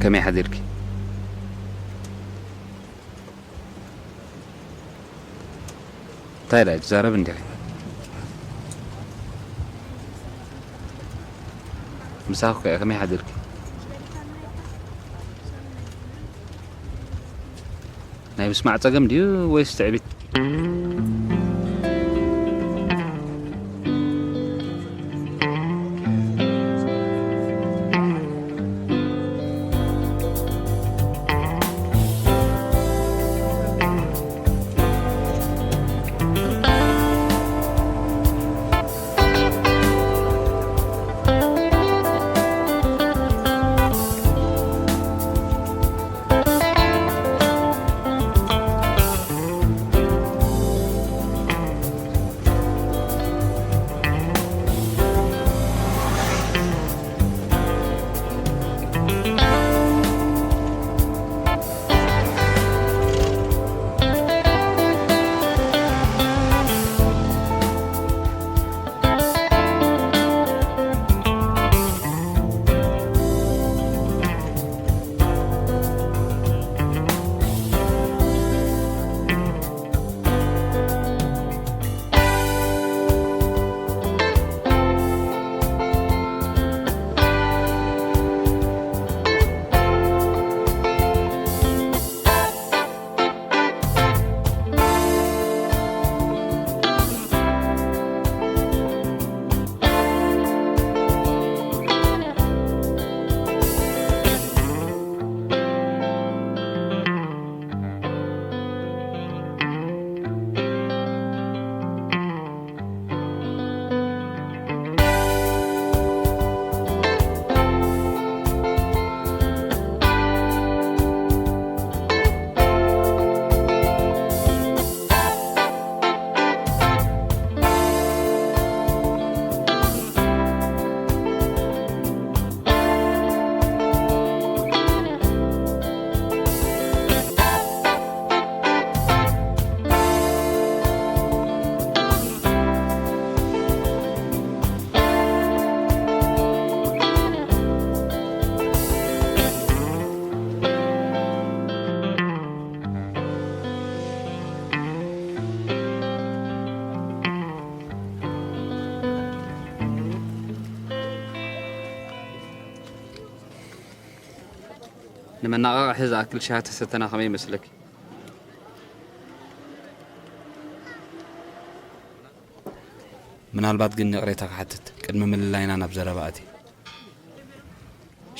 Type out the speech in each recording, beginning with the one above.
ከመይ ሓዲርኪ? እንታይ ደኣ ትዛረብ እንዲኺ? ምሳኺ ከ ከመይ ሓዲርኪ? ናይ ምስማዕ ጸገም ድዩ ወይስ ትዕቢት? ንመነቓቕሒ ዝኣክል ሻሂ ተሰተና ከመይ ይመስለኪ? ምናልባት ግን ይቕሬታ ክሓትት፣ ቅድሚ ምልላይና ናብ ዘረባ ኣትየ።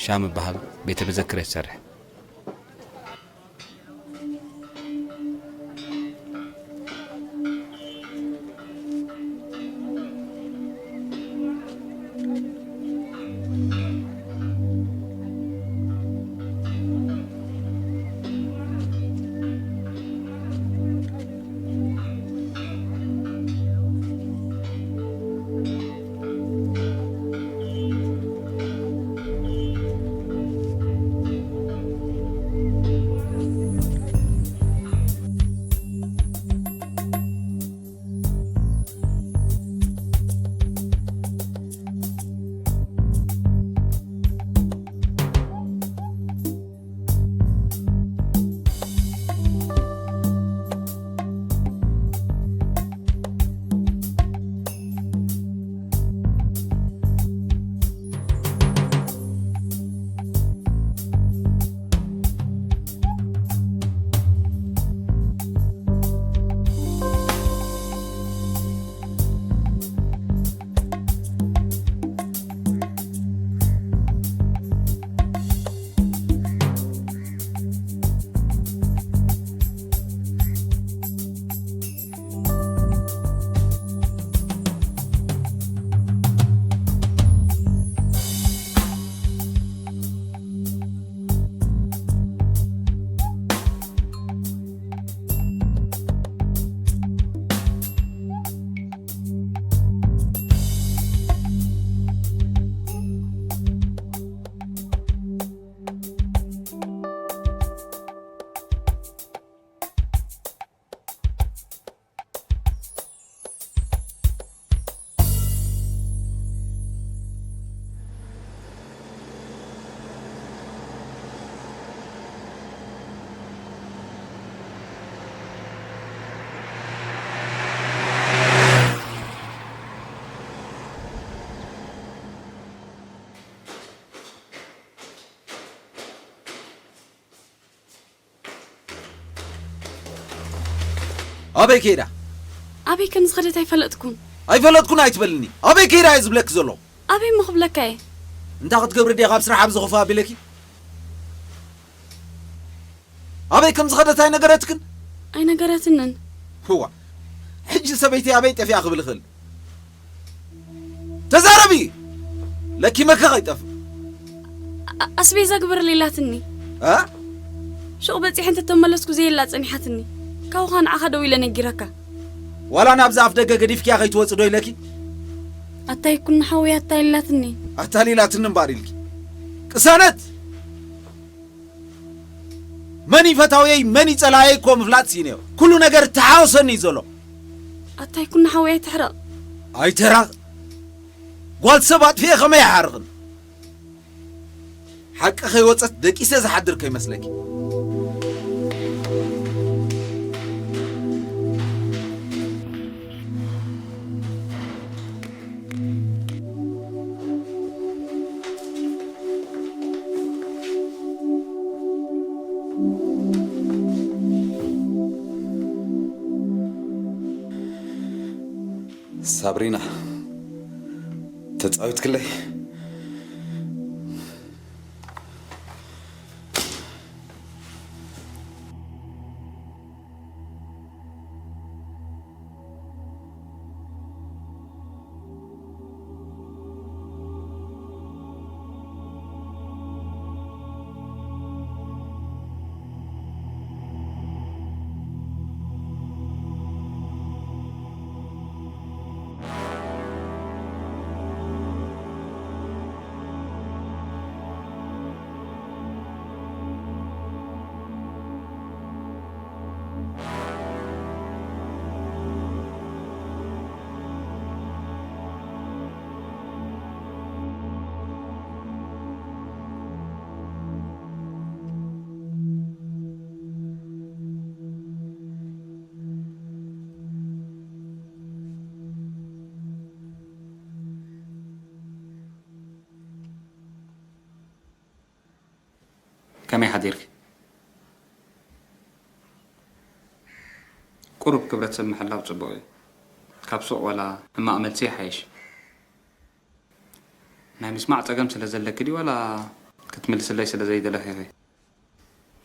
ሻም እበሃል፣ ቤተ መዘክር እየ ዝሰርሕ። ኣበይ ከይዳ? ኣበይ ከም ዝኸደት ኣይፈለጥኩን። ኣይፈለጥኩን ኣይትበልኒ። ኣበይ ከይዳ እየ ዝብለኪ ዘለኹ። ኣበይ እሞ ክብለካ እየ? እንታይ ክትገብሪ ድየ ካብ ስራሕ ኣብዚ ክፋ ኣቢለኪ? ኣበይ ከም ዝኸደት ኣይነገረትክን? ኣይነገረትንን። እዋ፣ ሕጂ ሰበይቲ ኣበይ ጠፊኣ ክብል ይኽእል? ተዛረቢ! ለኪመኪ ከይጠፍእ። ኣ-፣ ኣስቤዛ ግበረለይ ኢላትኒ። እ? ሹቕ በጺሐ እንተተመለስኩ ዘየላ ጸኒሓትኒ። ካብኻ ንዓኻ ደው ኢለ ነጊረካ። ዋላ ናብዚ ኣፍ ደገ ገዲፍኪያ ከይትወጺ ዶ ኢለኪ? ኣታይ ኩና ሓወይ ኣታሊላትኒ። ኣታሊላትኒ እምበኣር ኢልኪ። ቅሳነት! መን እዩ ፈታውየይ፣ መን እዩ ጸላእየይ እኮ ምፍላጥ ስኢነ እየ። ኩሉ ነገር ተሓወሰኒ እዩ ዘሎ። ኣታይ ኩና ሓወይ ኣይትሕረቕ። ኣይትሕረቕ? ጓል ሰብ ኣጥፊኤ ከመይ ኣይሓርቕን? ሓቂ ከይወጸት ደቂሰ ዝሓድር ከይመስለኪ። ሳብሪና፣ ተጻዊትክለይ። ከመይ ሓዲርኪ? ቁሩብ ክብረት ሰብ ምሕላው ጽቡቕ እዩ። ካብ ሱቕ ዋላ ሕማቕ መልሲ ይሓይሽ። ናይ ምስማዕ ጸገም ስለ ዘለኪ ድዩ ዋላ ክትምልስለይ ስለ ዘይደለኺ ኢኺ?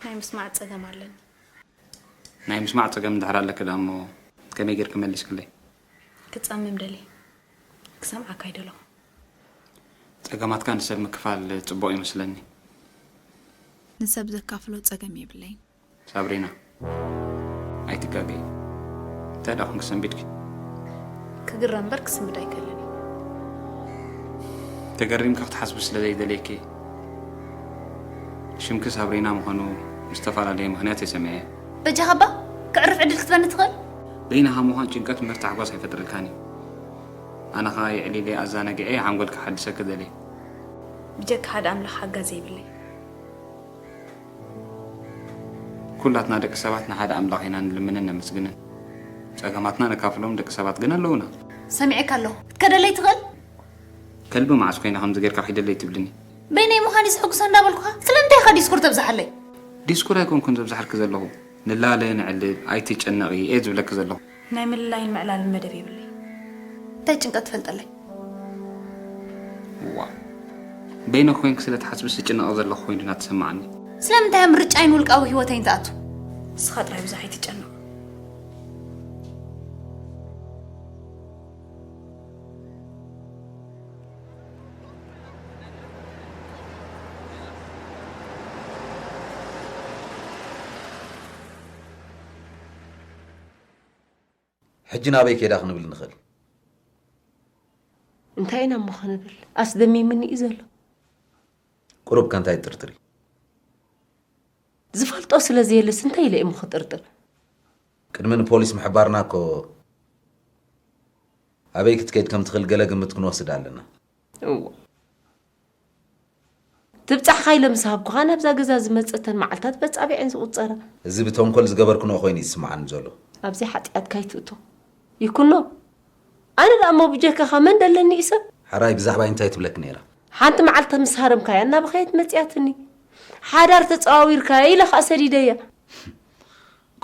ናይ ምስማዕ ጸገም ኣለኒ። ናይ ምስማዕ ጸገም እንድሕር ኣለኪ ደኣ እሞ ከመይ ጌርኪ መሊስክለይ? ክጸምም ደልየ። ክሰምዓካ ኣይደለኹ። ጸገማትካ ንሰብ ምክፋል ጽቡቕ ይመስለኒ። ንሰብ ዘካፍሎ ጸገም የብለይን። ሳብሪና፣ ኣይትጋገይ። እንታይ ደኣ ኮንኪ ሰንቢድኪ? ክግረም እምበር ክስንብድ ኣይክእልን እየ። ተገሪምኪ ክትሓስቢ ስለ ዘይደለየኪ፣ ሽምኪ ሳብሪና ምዃኑ ብዝተፈላለየ ምኽንያት እየ ሰሚዐ። በጃኻ እባ፣ ከዕርፍ ዕድል ክትበኒ ትኽእል? በይንኻ ምዃን ጭንቀት እምበር ታሕጓስ ኣይፈጥረልካን እዩ። ኣነ ኸኣ የዕሊለ ኣዛናጊዐ ሓንጎልካ ከሐድሰኪ ደልየ። ብጀካ ሓደ ኣምላኽ ሓጋዚ የብለይ። ኩላትና ደቂ ሰባት ንሓደ ኣምላኽ ኢና ንልምንን ነመስግንን። ጸገማትና ነካፍሎም ደቂ ሰባት ግን ኣለዉና። ሰሚዐካ ኣለኹ። ክትከደለይ ትኽእል? ከልቢ መዓስ ኮይና ከምዚ ጌርካ ኪደለይ ትብልኒ? በይነይ ምዃን እዩ ዘሐጉሳ እንዳበልኩኻ፣ ስለምንታይ ኢኻ ዲስኩር ተብዝሓለይ? ዲስኩር ኣይኮንኩን ዘብዝሓልኪ ዘለኹ። ንላለ ንዕልል፣ ኣይትጨነቒ እየ ዝብለኪ ዘለኹ። ናይ ምልላይን ምዕላልን መደብ የብለይ። እንታይ ጭንቀት ትፈልጠለይ? ዋ፣ በይነኺ ኮይንኪ ስለ ትሓስቢ ዝጭነቕ ዘለኹ ኮይኑ ኢና ትሰምዓኒ። ስለምንታይ እያ ምርጫይን ውልቃዊ ህይወተይን ትኣቱ? ንስኻ ጥራይ ብዙሕ ኣይትጨነቕ። ሕጂ ናበይ ከይዳ ክንብል ንኽእል? እንታይ ኢና እሞ ክንብል? ኣስደሚምኒ እዩ ዘሎ። ቁሩብ ከ እንታይ ትጥርጥሪ? ዝፈልጦ ስለ ዘየለስ እንታይ ኢለ እሞ ክጥርጥር? ቅድሚ ንፖሊስ ምሕባርና እኮ ኣበይ ክትከይድ ከም ትኽእል ገለ ግምት ክንወስድ ኣለና። እዎ። ትብጻሕካ ኢለ ምስ ሃብኩኻ ናብዛ ገዛ ዝመጸተን መዓልታት በጻብዕ እየን ዝቑጸራ። እዚ ብተንኮል ዝገበርክንኦ ኮይኑ እዩ ዝስምዓኒ ዘሎ። ኣብዚ ሓጢኣትካ ኣይትእቶ። ይኩኖ። ኣነ ደኣ እሞ ብጀካኻ መን ደለኒ እዩ ሰብ? ሕራይ ብዛዕባይ እንታይ ትብለኪ ነይራ? ሓንቲ መዓልቲ ምስ ሃረምካያ እናበኸየት መጺኣትኒ። ሓዳር ተጸዋዊርካያ ኢለ ኸኣ ሰዲደያ።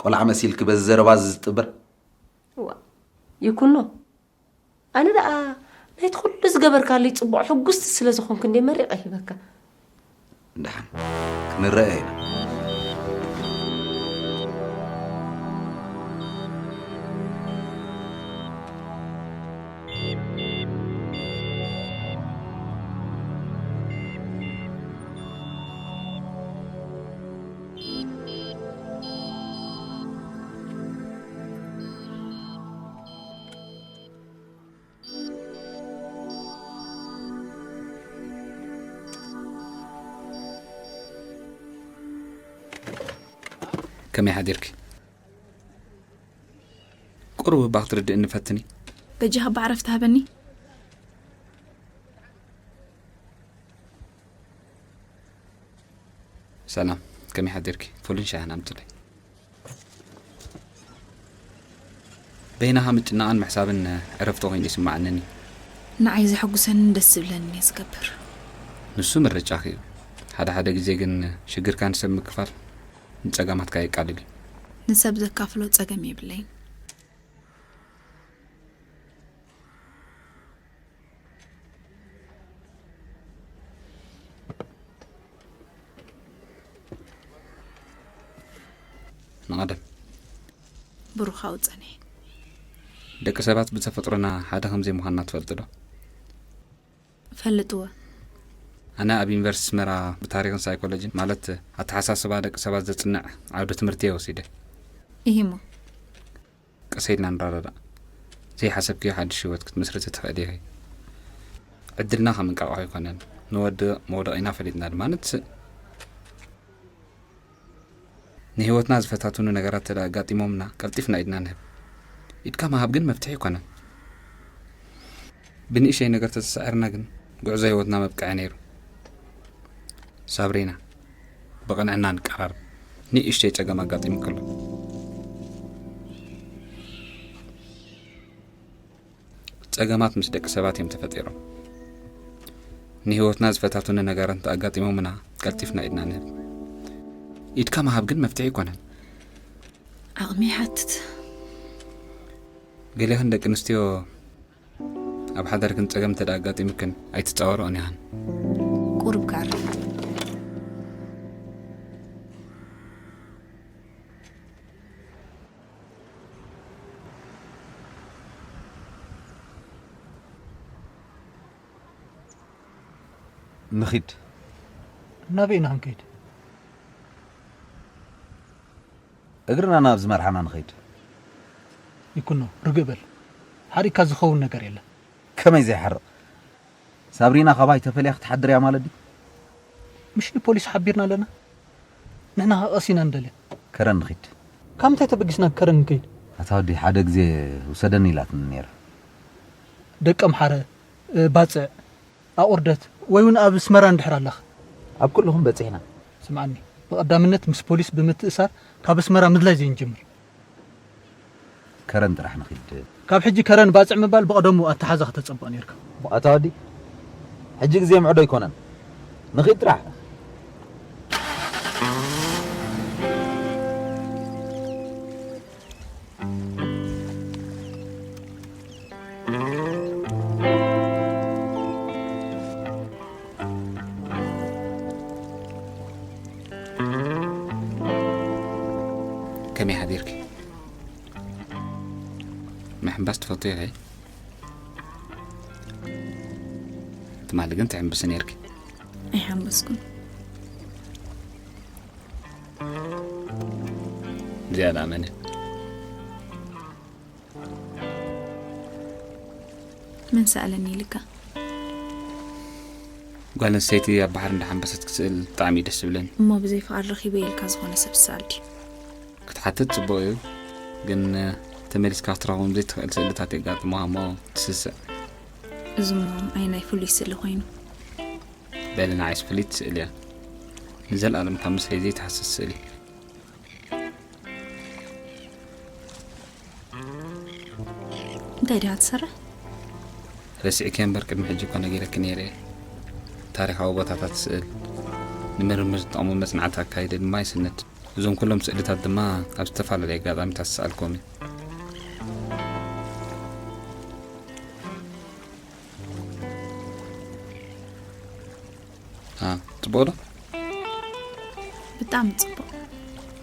ቆልዓ መሲልኪ በዚ ዘረባ እዚ ዝጥበር? ይኩኖ፣ ኣነ ደኣ ናይቲ ኩሉ ዝገበርካለይ ጽቡቕ ሕጉስቲ ስለ ዝኾንኩ እንዴ መሪቐ ሂበካ። ደሓን ክንረኣ ኢና። ከመይ ሓዲርኪ? ቁሩብ እባ ክትርድእኒ ፈትኒ። በጃኻ እባ ዕረፍቲ ሃበኒ። ሰላም፣ ከመይ ሓዲርኪ? ፉልን ሻህን ኣምፅለይ። በይናኻ ምጭናቕን ምሕሳብን ዕረፍቲ ኮይኑ ይስማዓንን እዩ። ንዓይ ዘሐጉሰንን ደስ ዝብለንን እየ ዝገብር። ንሱ ምርጫኺ እዩ። ሓደ ሓደ ግዜ ግን ሽግርካ ንሰብ ምክፋል ንጸገማትካ የቃልል እዩ። ንሰብ ዘካፍሎ ጸገም የብለይን። ንቐደም ብሩኻዊ ጸኒሕ። ደቂ ሰባት ብተፈጥሮና ሓደ ከምዘይ ምዃንና ትፈልጢ ዶ? ፈልጥዎ። ኣነ ኣብ ዩኒቨርሲቲ ኣስመራ ብታሪኽን ሳይኮሎጂን ማለት ኣተሓሳስባ ደቂ ሰባት ዘጽንዕ ዓውዲ ትምህርቲ እየ ወሲደ። ኢሂሞ። ቀስ ኢልና ንረዳዳእ። ዘይሓሰብክዮ ሓድሽ ህይወት ክትምስርቲ ትኽእሊ ኢኺ። ዕድልና ከም እንቃቕሖ ኣይኮነን። ንወድቕ መውደቒና ፈሊጥና ድማ ንትስእ። ንህይወትና ዝፈታትኑ ነገራት ተደኣ ኣጋጢሞምና ቀልጢፍና ኢድና ንህብ። ኢድካ ምሃብ ግን መፍትሒ ኣይኮነን። ብንእሽተይ ነገር ተተሳዒርና ግን ጉዕዞ ህይወትና መብቅዐ ነይሩ። ሳብሪና፣ ብቕንዕና ንቀራረብ። ንእሽተይ ጸገም ኣጋጢሙ ከሎ። ጸገማት ምስ ደቂ ሰባት እዮም ተፈጢሮም። ንህይወትና ዝፈታትኑ ነገራት እንተኣጋጢሞምና ቀልጢፍና ኢድና ንህብ። ኢድካ ምሃብ ግን መፍትሒ ኣይኮነን። ዓቕሚ ይሓትት። ገሊኽን ደቂ ኣንስትዮ ኣብ ሓዳርክን ጸገም እንተ ኣጋጢምክን ኣይትጻወርኦን ኢኽን። ቁሩብ ክዕርፍ። ንኺድ። ናበይ ኢና ክንከይድ? እግርና ናብ ዝመርሓና ንኸይድ። ይኩኖ፣ ርግእ በል። ሓሪቕካ ዝኸውን ነገር የለን። ከመይ ዘይሓርቕ? ሳብሪና ካባይ ተፈልያ ክትሓድር እያ ማለት ድዩ? ምሽ ንፖሊስ ሓቢርና ኣለና? ንሕና ከቐስ ኢና ንደልያ። ከረን ንኺድ። ካብ ምንታይ ተበጊስና ከረን ንከይድ? ኣታ ወዲ ሓደ ግዜ ውሰደኒ ኢላትኒ ነይራ። ደቀምሓረ፣ ባጽዕ፣ ኣቑርደት ወይ እውን ኣብ ኣስመራ እንድሕር ኣለኻ። ኣብ ኩልኹም በጺሕና። ስምዓኒ፣ ብቐዳምነት ምስ ፖሊስ ብምትእሳር ካብ ኣስመራ ምድላይ ዘይንጅምር። ከረን ጥራሕ ንኺድ። ካብ ሕጂ ከረን ባጽዕ ምባል ብቐደሙ ኣተሓዛ ከተጸብቕ ነይርካ። ኣታ ወዲ፣ ሕጂ ግዜ ምዕዶ ኣይኮነን። ንኺድ ጥራሕ። ከመይ ሓዲርኪ? ምሕንባስ ትፈቱ ኢኺ? ትማሊ ግን ትሕንብሲ ነይርኪ። ኣይሓንበስኩን። እዚኣ ደኣ መን እያ? መን ሰኣለኒ ኢልካ? ጓል ኣንስተይቲ ኣብ ባሕሪ እንዳሓንበሰት ክስእል ብጣዕሚ እዩ ደስ ዝብለኒ። እሞ ብዘይ ፍቓድ ረኺበ ኢልካ ዝኾነ ሰብ ዝሰኣል ድዩ? ክትሓትት ጽቡቕ እዩ፣ ግን ተመሊስካ ክትረኽቦም ዘይትኽእል ስእልታት የጋጥሙኻ እሞ ትስስዕ። እዚ እሞ ኣየናይ ፍሉይ ስእሊ ኮይኑ? በሊ ንዓይስ ፍልይቲ ስእሊ እያ። ንዘለኣለም ካብ ምስለይ ዘይትሃስስ ስእሊ። እንታይ ዲኻ ትሰርሕ? ረሲዕኪ እምበር ቅድሚ ሕጂ እኮ ነጊረኪ ነይረ እየ። ታሪኻዊ ቦታታት ስእል፣ ንምርምር ዝጠቕሙ መጽናዕቲ ኣካይደ ድማ ይስንድ። እዞም ኩሎም ስእልታት ድማ ኣብ ዝተፈላለየ ኣጋጣሚታት ዝሰኣልክዎም እዮም። ጽቡቕ ዶ? ብጣዕሚ ጽቡቕ።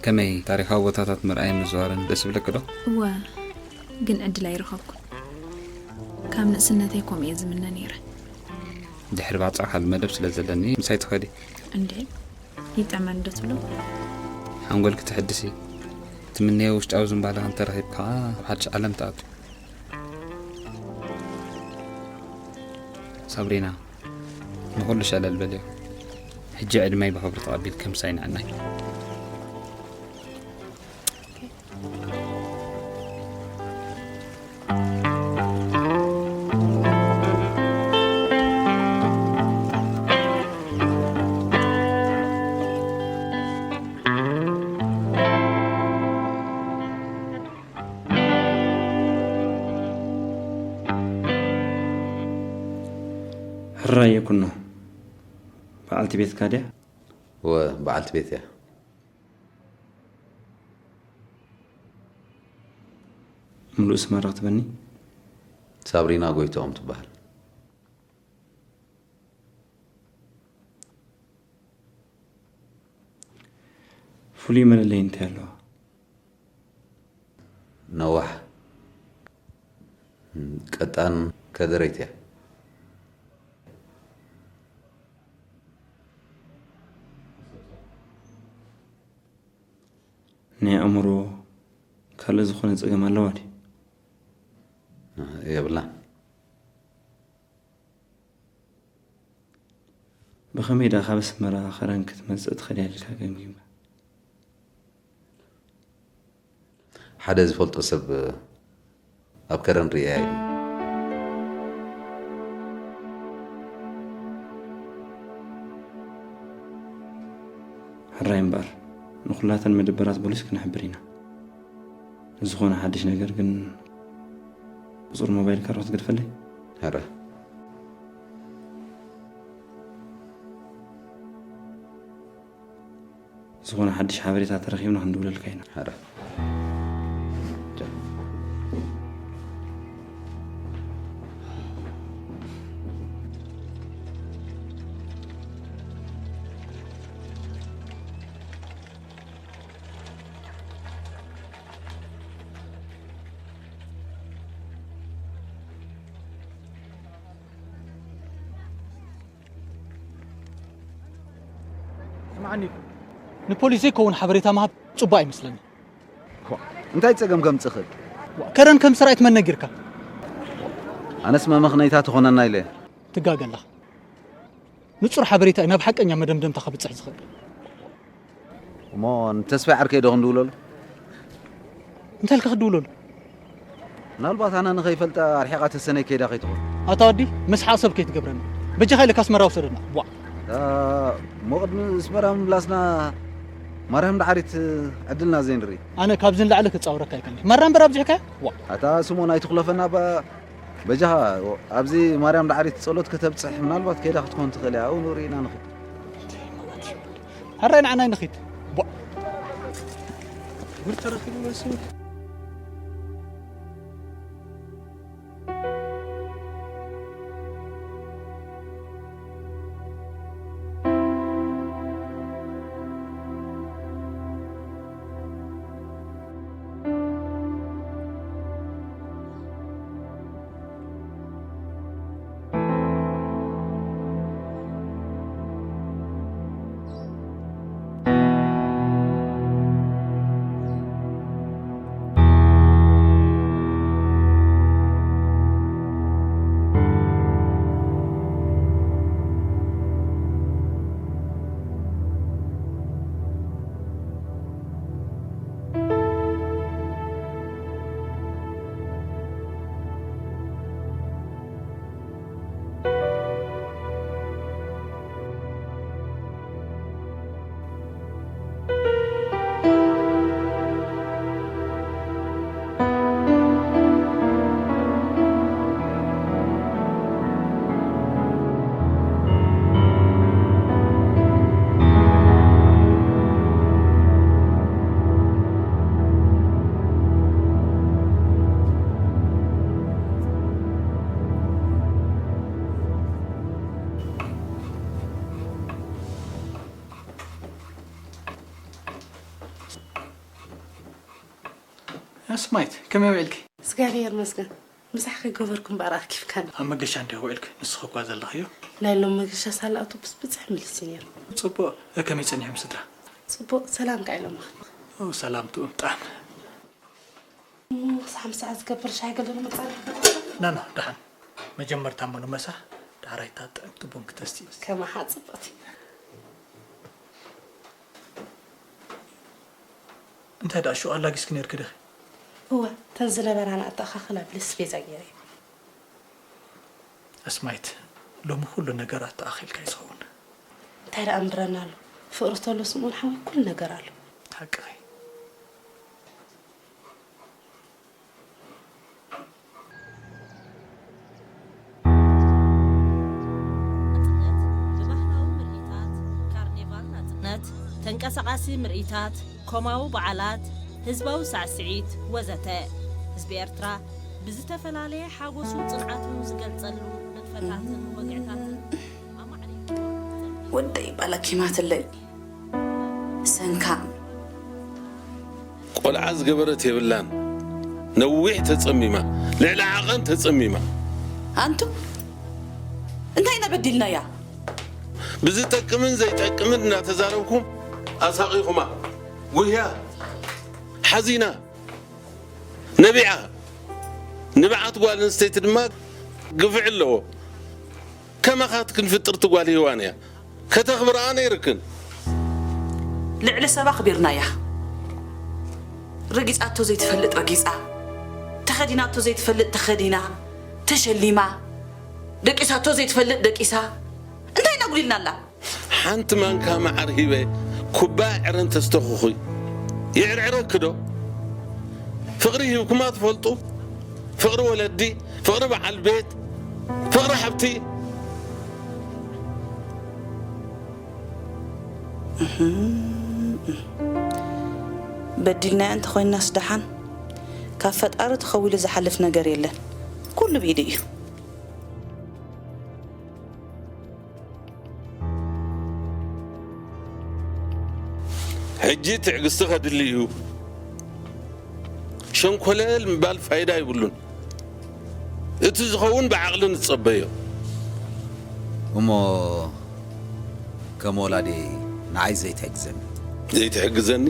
ከመይ ታሪኻዊ ቦታታት ምርኣይን ምዝዋርን ደስ ይብለኪ ዶ? እወ፣ ግን ዕድል ኣይረኸብኩን። ካብ ንእስነተይ ከምኡ እየ ዝምነ ነይረ። ድሕሪ ባጽዕ ካልእ መደብ ስለ ዘለኒ ምሳይ ትኸዲ። እንዴ፣ ይጥዕመኒ ዶ ትብሎ? ሓንጎልኪ ትሕድሲ፣ ትምነዮ ውሽጣዊ ዝንባለኻ እንተረኺብካ ኣብ ሓድሽ ዓለም ትኣቱ። ሳብሪና፣ ንኹሉ ሸለል በልዮ። ሕጂ ዕድመይ ብኽብሪ ተቐቢልኪ ምሳይ ንዕናይ። ሕራይ የኩኖ። በዓልቲ ቤትካ ድያ? እወ፣ በዓልቲ ቤት እያ። ምሉእ ስማ ዶ ክትበኒ? ሳብሪና ጎይትኦም ትበሃል። ፍሉይ መለለዪ እንታይ ኣለዋ? ነዋሕ፣ ቀጣን፣ ከደረይቲ እያ። ናይ ኣእምሮ ካልእ ዝኾነ ጸገም ኣለዋ ድዩ? የብላን። ብኸመይ ደኣ ካብ ኣስመራ ከረን ክትመጽእ ትኽእል እያ ኢልካ ገምጊምካ? ሓደ ዝፈልጦ ሰብ ኣብ ከረን ርእያ ኢሉ። ሕራይ እምበኣር፣ ንኹላተን መደበራት ፖሊስ ክንሕብር ኢና። ንዝኾነ ሓድሽ ነገር ግን ቁጽሪ ሞባይልካ ዶ ክትገድፈለይ? ሕራይ። ዝኾነ ሓድሽ ሓበሬታ ተረኺብና ክንድውለልካ ኢና። ሕረ። ስምዓኒ፣ ንፖሊስ ዘይከውን ሓበሬታ ምሃብ ጽቡቕ ኣይመስለኒ። ዋ፣ እንታይ ጸገም ከምጽእ ክእል? ዋ፣ ከረን ከም ሰራዊት መን ነጊርካ? ኣነስ መመኽነይታ ትኾነና ኢለ። ትጋገ ኣለኻ። ንጹር ሓበሬታ እዩ ናብ ሓቀኛ መደምደምታ ከብጽሕ ዝኽእል። እሞ ንተስፋይ ዓርከይ ዶ ክንድውለሉ? እንታይ ኢልካ ክትድውለሉ? ምናልባት ኣነ ንኸይፈልጣ ኣርሒቓ ተሰነይ ከይዳ ከይትኾን። ኣታ ወዲ፣ መስሓቕ ሰብ ከይትገብረና። በጃኻ ኢለካ ኣስመራ ውሰደና። ዋ። እታ እሞ ቅድሚ ኣስመራ ምምላስና ማርያም ዳዕሪት ዕድልና ዘይንርኢ። ኣነ ካብዚ ንላዕሊ ክጻወረካ ኣይክእልን። ማራ እምበር ኣብዚሕካዮ? ዋ። ኣታ ስሞን ኣይትኹለፈና እባ። በጃኻ ኣብዚ ማርያም ዳዕሪት ጸሎት ከተብጽሕ ምናልባት ከይዳ ክትኮን ትኽእል እያ። ኣብኡ ንርኢ ኢና ንኽእል። ሕራይ ንዓናይ ንኺድ። ቧ። ክብር ተረኺቡ መስል። ኣስማይት፣ ከመይ ውዒልኪ? እግዚኣብሔር ይመስገን። ምሳሕ ከይገበርኩ እምበኣር ኣኪብካኒ። ኣብ መገሻ እንዲኺ ውዒልኪ፣ ንስኺ እኳ ዘለኽዮ። ናይ ሎም መገሻ ሳልኣቱ ብስብፅሕ ምልስ እዩ ነይሩ። ፅቡቕ፣ ከመይ ፀኒሖም ስድራ? ፅቡቕ፣ ሰላም ከኣ ኢሎምኻ። ኦ፣ ሰላም ትኡ ምጣን። እሞ ክሳዕ ምሳሕ ዝገብር ሻሂ ገለ ንምፃ ናና፣ ደሓን። መጀመርታ እሞ ንመሳ፣ ዳሕራይ እታ ጥዕምቲ ቡን ክተስትዪ። ከማኻ ፅብቕቲ። እንታይ ደኣ ሽዑ ኣላጊስኪ ነይርኪ ዲኺ? እወ፣ እተን ዝነበራና ኣተኣኻኽላ ብለስቤዛ ገይረ። ኣስማይት፣ ሎሚ ኩሉ ነገር ኣተኣኺልካ እዩ ዝኸውን። እንታይ ደኣ እምብረና ኣሎ? ፍቕሪ ተሎ ስምኡን ሓወይ ኩሉ ነገር ኣሎ። ሓቅኺ። ናጽነት ብባህላዊ ምርኢታት፣ ካርኒቫል ናጽነት፣ ተንቀሳቓሲ ምርኢታት፣ ኮማዊ በዓላት፣ ህዝባዊ ሳዕስዒት ወዘተ። ህዝቢ ኤርትራ ብዝተፈላለየ ሓጎሱን ጽንዓቱን ዝገልጸሉ ንጥፈታትን ወግዕታትን ኣማዕሪጉ። ወደይ ባላኪማትለይ ሰንካም። ቆልዓ ዝገበረት የብላን። ነዊሕ ተጸሚማ፣ ልዕሊ ዓቐን ተጸሚማ። ኣንቱም እንታይ ኢና በዲልናያ? ብዝጠቅምን ዘይጠቅምን እናተዛረብኩም ኣሳቒኹማ። ጉህያ፣ ሓዚና፣ ነቢዓ። ንብዓት ጓል ኣንስተይቲ ድማ ግፍዒ ኣለዎ። ከማኻትክን ፍጥርቲ ጓል ሄዋን እያ። ከተኽብርኣ ነይርክን። ልዕሊ ሰብ ኣኽቢርናያ። ረጊጻቶ ዘይትፈልጥ ረጊጻ፣ ተኸዲናቶ ዘይትፈልጥ ተኸዲና፣ ተሸሊማ፣ ደቂሳቶ ዘይትፈልጥ ደቂሳ። እንታይ ኢና ጉዲልናላ? ሓንቲ ማንካ መዓር ሂበ ኩባያ ዕረ እንተስተኹኺ ይዕርዕረኪ ዶ? ፍቕሪ ሂብኩማ ትፈልጡ? ፍቕሪ ወለዲ፣ ፍቕሪ በዓል ቤት፣ ፍቕሪ ሓብቲ። በዲልናያ እንተኾይናስ ደሓን ካብ ፈጣሪ ተኸዊሉ ዝሓልፍ ነገር የለን። ኩሉ ብኢዱ እዩ። ሕጂ ትዕግስቲ ከድሊ እዩ። ሸንኮለል ምባል ፋይዳ የብሉን። እቲ ዝኸውን ብዓቕሊ ንጸበዮ። እሞ ከም ወላዲ ንዓይ ዘይትሕግዘኒ? ዘይትሕግዘኒ?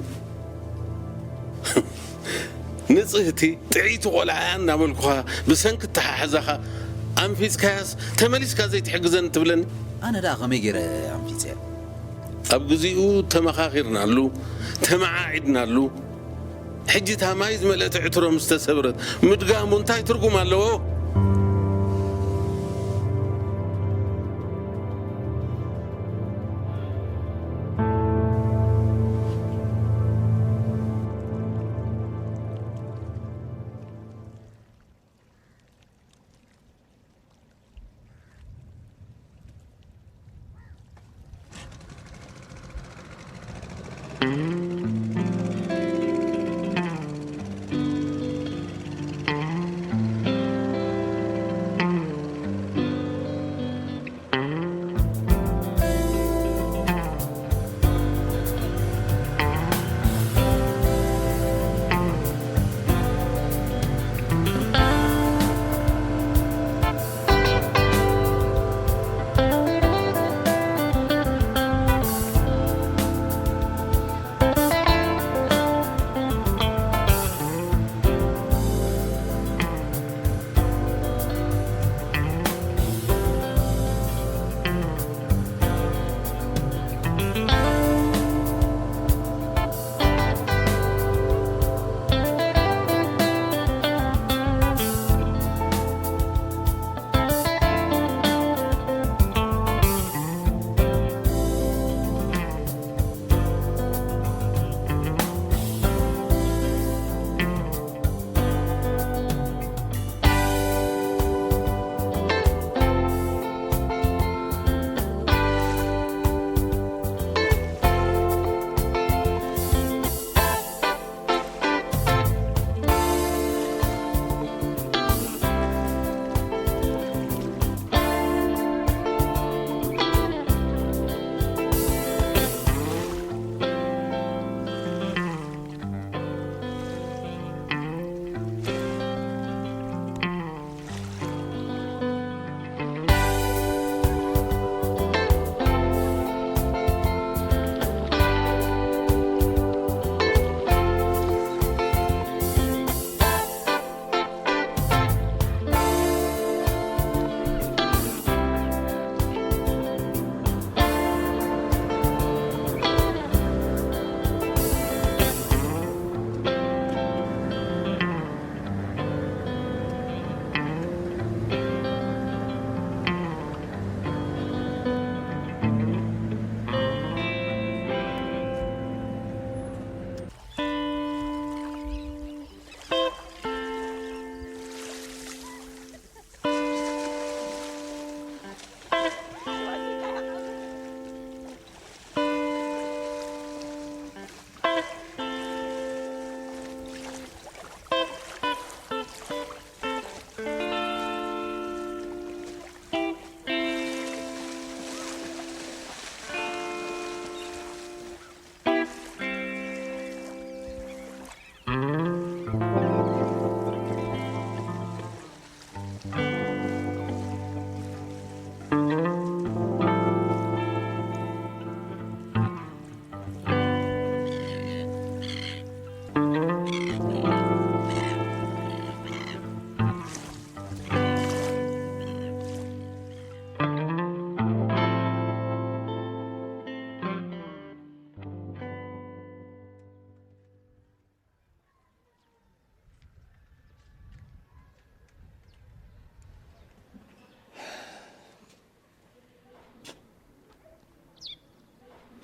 ንጽህቲ ጥዕይቲ ቆልዓ እያ እናበልኩኻ ብሰንኪ ኣተሓሕዛኻ ኣንፊጽካያስ ተመሊስካ ዘይትሕግዘኒ ትብለኒ? ኣነ ደኣ ከመይ ገይረ ኣንፊጸያ? ኣብ ግዚኡ ተመኻኺርናሉ፣ ተመዓዒድናሉ። ሕጂ እታ ማይ ዝመልአት ዕትሮ ምስ ተሰብረት ምድጋሙ እንታይ ትርጉም ኣለዎ?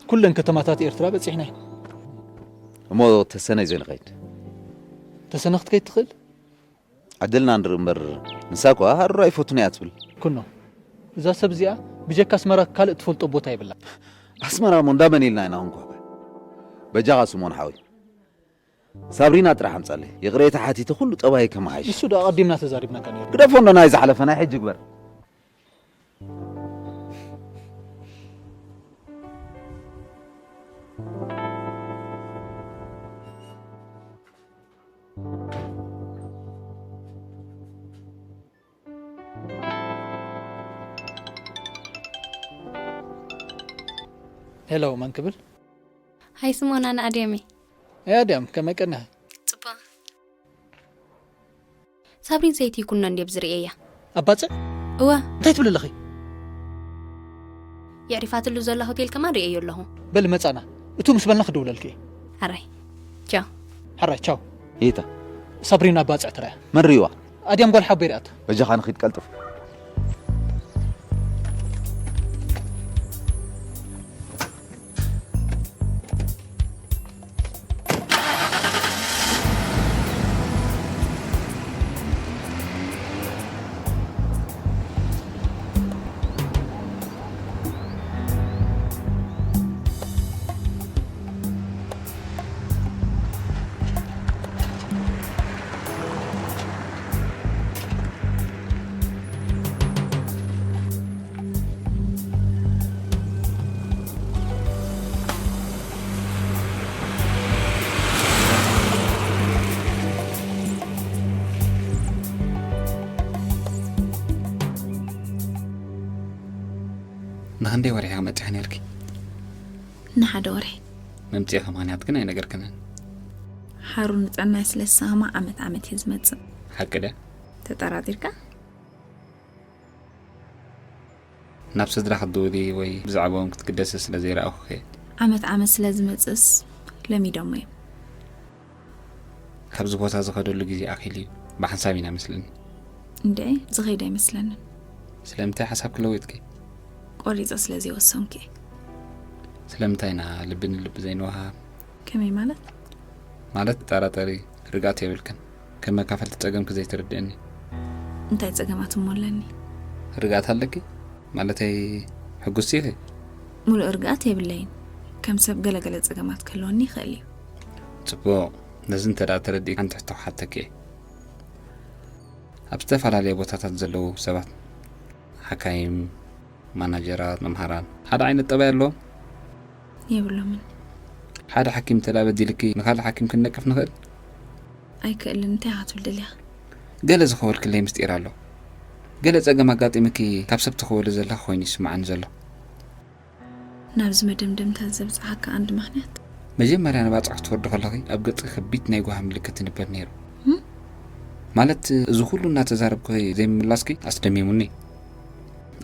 ኩለን ከተማታት ኤርትራ በጺሕና ኢና። እሞ ተሰነይ ዘይንኸይድ? ተሰነ ክትከይድ ትኽእል? ዕድልና ንርኢ እምበር፣ ንሳ እኳ ሃሩር ኣይፈቱን እያ ትብል። ኩኖ፣ እዛ ሰብ እዚኣ ብጀካ ኣስመራ ካልእ ትፈልጦ ቦታ የብላ። ኣስመራ እሞ እንዳመን ኢልና ኢና ክንኳኳ? በጃኻ ስሞን ሓወይ፣ ሳብሪና ጥራሕ ኣምጻለይ። ይቕሬታ ሓቲተ ኩሉ ጠባይ ከመሓይሽ። ንሱ ዶ ኣቐዲምና ተዛሪብናካ ነይሩ? ግደፎ እንዶ ናይ ዝሓለፈ ናይ ሕጂ ግበር። ሄሎ፣ መን ክብል? ሃይ ስሞን፣ ኣነ ኣድያም እየ። ኣይ ኣድያም፣ ከመይ ቀኒኺ? ጽቡቕ። ሳብሪን ሰይቲ ኩኖ እንድየ ብዝርእየያ። ኣብ ባጽዕ? እወ። እንታይ ትብሊ ኣለኺ? የዕሪፋትሉ ዘላ ሆቴል ከማን ርእየዮ ኣለኹ። በል መጻና። እቱ ምስ በልና ክድውለልኪ እየ። ሕራይ። ቻው። ሕራይ፣ ቻው። ይታ። ሳብሪና ኣብ ባጽዕ ትረኣ። መን ርእይዋ? ኣድያም ጓል ሓቦይ ርኣቶ። በጃኻ ንኺድ ቀልጥፍ። ንኽንደይ ወርሒ ኢኺ መጺኺ ነይርኪ? ንሓደ ወርሒ። መምጽኢኺ ምኽንያት ግን ኣይነገርክንን። ሓሩ ንጥዕናይ ስለ ዝሰኸማ ዓመት ዓመት እየ ዝመጽእ። ሓቂ ድያ? ተጠራጢርካ? ናብ ስድራ ክትድውሊ ወይ ብዛዕባኦም ክትግደሲ ስለ ዘይረኣኹኺ እየ። ዓመት ዓመት ስለ ዝመጽእስ ለሚዶሞ እዮም። ካብዚ ቦታ ዝኸደሉ ግዜ ኣኺሉ እዩ። ብሓንሳብ ኢና መስለኒ። እንድዒ፣ ዝኸይድ ኣይመስለንን። ስለምንታይ ሓሳብኪ ለዊጥኪ? ቆሪጸ ስለ ዘይወሰንኩ እየ። ስለምንታይ ኢና ልቢ ንልቢ ዘይንወሃብ? ከመይ ማለት? ማለት ትጠራጠሪ፣ ርግኣት የብልክን። ከም መካፈልቲ ጸገምኪ ዘይትርድእኒ። እንታይ ጸገማት እሞ ኣለኒ? ርግኣት ኣለኪ? ማለተይ ሕጉስቲ ኢኺ? ሙሉእ ርግኣት የብለይን። ከም ሰብ ገለገለ ጸገማት ክህልወኒ ይኽእል እዩ። ጽቡቕ። ነዚ እንተ ደኣ ተረዲእኪ ሓንቲ ሕቶ ክሓተኪ እየ። ኣብ ዝተፈላለየ ቦታታት ዘለዉ ሰባት፣ ሓካይም፣ ማናጀራት፣ መምሃራን፣ ሓደ ዓይነት ጠባይ ኣለዎም? የብሎምን። ሓደ ሓኪም እንተ ደኣ በዲልኪ ንኻልእ ሓኪም ክንነቅፍ ንኽእል? ኣይክእልን። እንታይ ኢኻ ትብል ደሊኻ? ገለ ዝኸወልክለይ ምስጢር ኣሎ። ገለ ጸገም ኣጋጢምኪ ካብ ሰብ ትኸወሊ ዘለኺ ኮይኑ ይስምዓኒ ዘሎ። ናብዚ መደምደምታ ዘብጽሓካ ኣንድ ምኽንያት? መጀመርያ ንባጽዕ ክትወርዲ ከለኺ ኣብ ገጽኪ ከቢድ ናይ ጓሂ ምልክት ይንበብ ነይሩ። እም? ማለት፣ እዚ ኩሉ እናተዛረብኩኺ ዘይምምላስኪ ኣስደሚሙኒ።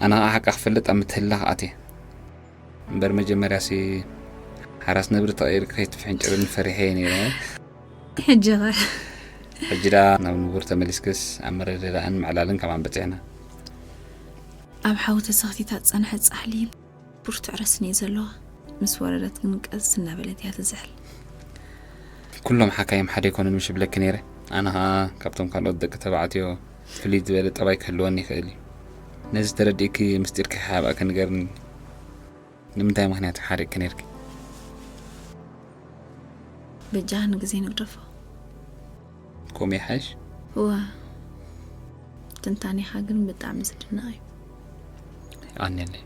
ኣነ ኸኣ ሓቂ ክፈልጥ ኣብ ምትህልላኽ ኣትየ። እምበር መጀመርያሲ ሓራስ ነብሪ ተቐይርኪ ከይትፍሕንጭርኒ ፈሪሐ እየ ነይረ። ሕጂ ኸ? ሕጂ ደኣ ናብ ንቡር ተመሊስክስ ኣብ ምርድዳእን ምዕላልን ከማን በጺሕና። ኣብ ሓዊ ተሰኽቲታ ዝጸንሐት ጻሕሊ ብርቱዕ ረስኒ እዩ ዘለዋ። ምስ ወረደት ግን ቀስ እናበለት እያ ትዝሕል። ኩሎም ሓካይም ሓደ ኣይኮኑን ምሽ እብለኪ ነይረ። ኣነ ኸኣ ካብቶም ካልኦት ደቂ ተባዕትዮ ፍልይ ዝበለ ጠባይ ክህልወኒ ይኽእል እዩ። ነዚ ተረዲእኪ ምስጢርኪ ከይሓብኣኪ ንገርኒ። ንምንታይ ምኽንያት ሓሪቕኪ ነይርኪ? በጃኻ ንግዜ ንግደፎ። ከምኡ ይሓይሽ? እወ። ትንታኔኻ ግን ብጣዕሚ ዝድነቕ እዩ። የቐንየለይ።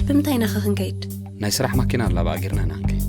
ብምንታይ ኢና ኸ ክንከይድ? ናይ ስራሕ ማኪና ኣላ፣ ብኣ ጌርና ኢና ክንከይድ።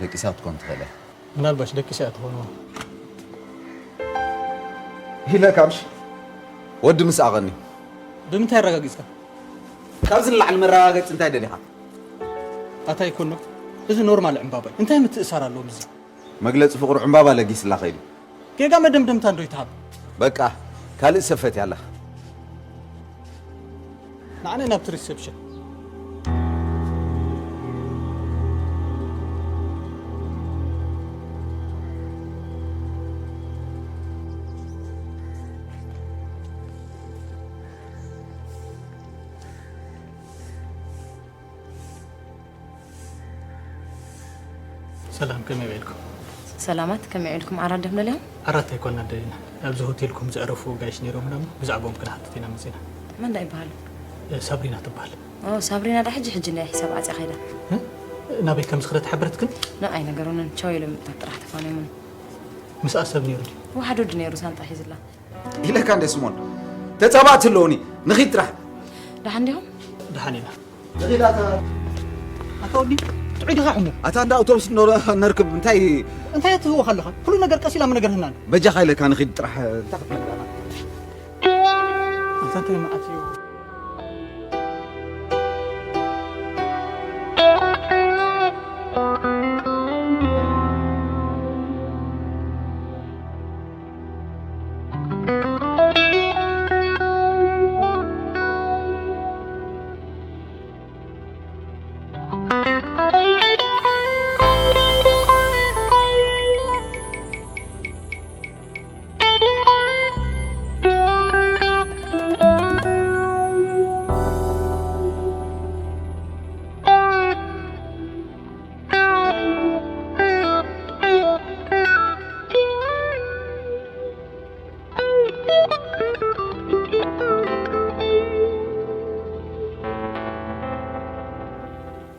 ደቂሳ ክትኮን ትኽእል እያ። ምናልባሽ ደቂሳ እያ ትኾን። ኢለ ካብሽ ወዲ ምስ ኣቐኒ። ብምንታይ ኣረጋጊጽካ? ካብዚ ንላዕሊ መረጋገጺ እንታይ ደሊኻ? ኣታ ይኮኖ፣ እዚ ኖርማል ዕምባባ እዩ። እንታይ ምትእሳር ኣለዎ ምስዚ? መግለጺ ፍቕሩ ዕምባባ ለጊስላ ከይዱ። ጌጋ መደምደምታ እንዶ ይትሃብ። በቃ፣ ካልእ ሰብ ፈትያ ኣላ። ንዓና ናብቲ ሪሰፕሽን። ሰላም፣ ከመይ ውዒልኩም? ሰላማት፣ ከመይ ውዒልኩም? ዓራት ዲኹም ደሊኹም? ዓራት ኣይኮንና ደሊና። ኣብዚ ሆቴልኩም ዘዕረፉ ጋይሽ ነይሮም ምናምን፣ ብዛዕባኦም ክንሓትት ኢና መጺና። መን ዳ ይበሃሉ? እ፣ ሳብሪና ትበሃል። ኦ፣ ሳብሪና ዳ ሕጂ ሕጂ እንድያ ሒሳብ ዓጽያ ከይዳ። እ? ናበይ ከም ዝኸደት ሓበረትክን? ንኣይ ነገሩንን፣ ቻው ኢሎም ምእታት ጥራሕ ተፋንዮምን። ምስኣ ሰብ ነይሩ ድዩ? ወሓድ ወዲ ነይሩ ሳንጣ ሒዝላ። ኢለካ እንደ ስሞን፣ ተጻባእቲ ኣለዉኒ፣ ንኺድ ጥራሕ። ደሓን ዲኹም? ደሓን ኢና። ንኺድ ኣታ። ኣታ ወዲ፣ ጥዑይ ዲኻ ሕሙም? ኣታ እንዳ ኣውቶቡስ ኖረ-፣ ነርክብ፣ እንታይ? እንታይ ትህወኽ ኣለኻ? ኩሉ ነገር ቀስ ኢላ ምነገርህናን። በጃኻ ኢለካ ንኺድ ጥራሕ፣ እንታይ ክትነግረና? ኣታ እንታይ መዓት እዩ?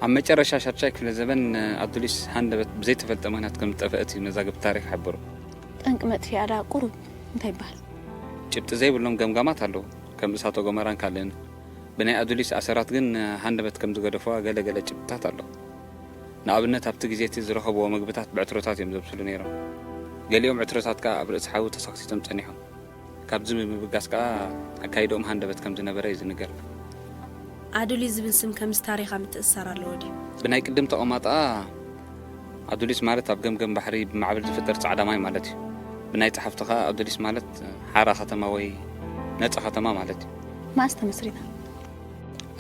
ኣብ መጨረሻ ሻድሻይ ክፍለ ዘበን ኣዱሊስ ሃንደበት ብዘይተፈልጠ ምኽንያት ከም ዝጠፍአት እዩ መዛግብቲ ታሪኽ ይሕብሩ። ጠንቂ መጥፊኣ ደኣ ቁሩብ እንታይ ይበሃል? ጭብጢ ዘይብሎም ገምጋማት ኣለዉ፣ ከም እሳተ ጎመራን ካልእን። ብናይ ኣዱሊስ ኣሰራት ግን ሃንደበት ከም ዝገደፍዋ ገለ ገለ ጭብጥታት ኣሎ። ንኣብነት ኣብቲ ግዜ እቲ ዝረኸብዎ መግብታት ብዕትሮታት እዮም ዘብስሉ ነይሮም። ገሊኦም ዕትሮታት ከኣ ኣብ ርእሲ ሓዊ ተሰኽሲቶም ጸኒሖም። ካብዚ ብምብጋስ ከኣ ኣካይድኦም ሃንደበት ከም ዝነበረ እዩ ዝንገር። ኣዱሊስ ዝብል ስም ከምዚ ታሪኻ ምትእስሳር ኣለዎ ድዩ? ብናይ ቅድም ተቐማጣ ኣዱሊስ ማለት ኣብ ገምገም ባሕሪ ብማዕበል ዝፍጠር ጻዕዳ ማይ ማለት እዩ። ብናይ ጸሓፍቲ ከኣ ኣዱሊስ ማለት ሓራ ከተማ ወይ ነጻ ከተማ ማለት እዩ። መኣስ ተመስሪታ?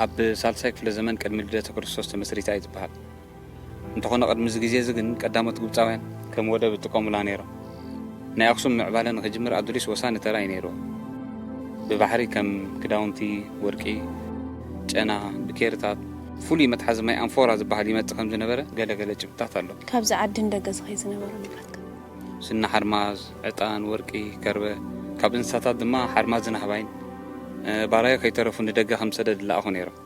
ኣብ ሳልሳይ ክፍለ ዘመን ቅድሚ ልደተ ክርስቶስ ተመስሪታ እዩ ዝበሃል። እንተኾነ ቅድሚ እዚ ግዜ እዚ ግን ቀዳሞት ግብጻውያን ከም ወደብ ይጥቀሙላ ነይሮም። ናይ ኣኽሱም ምዕባለ ንኽጅምር ኣዱሊስ ወሳኒ ተራ እዩ ነይርዎ። ብባሕሪ ከም ክዳውንቲ፣ ወርቂ፣ ጨና፣ ብኬርታት፣ ፍሉይ መትሓዚ ማይ ኣንፎራ ዝበሃል ይመጽእ ከም ዝነበረ ገለ ገለ ጭብጥታት ኣሎ። ካብዚ ዓዲ ንደገ ዝኸይድ ዝነበረ ንብረትካ? ስኒ ሓርማዝ፣ ዕጣን፣ ወርቂ፣ ከርበ፣ ካብ እንስሳታት ድማ ሓርማዝን ኣህባይን፣ እ፣ ባራዮ ከይተረፉ ንደገ ከም ሰደድ ይለኣኹ ነይሮም።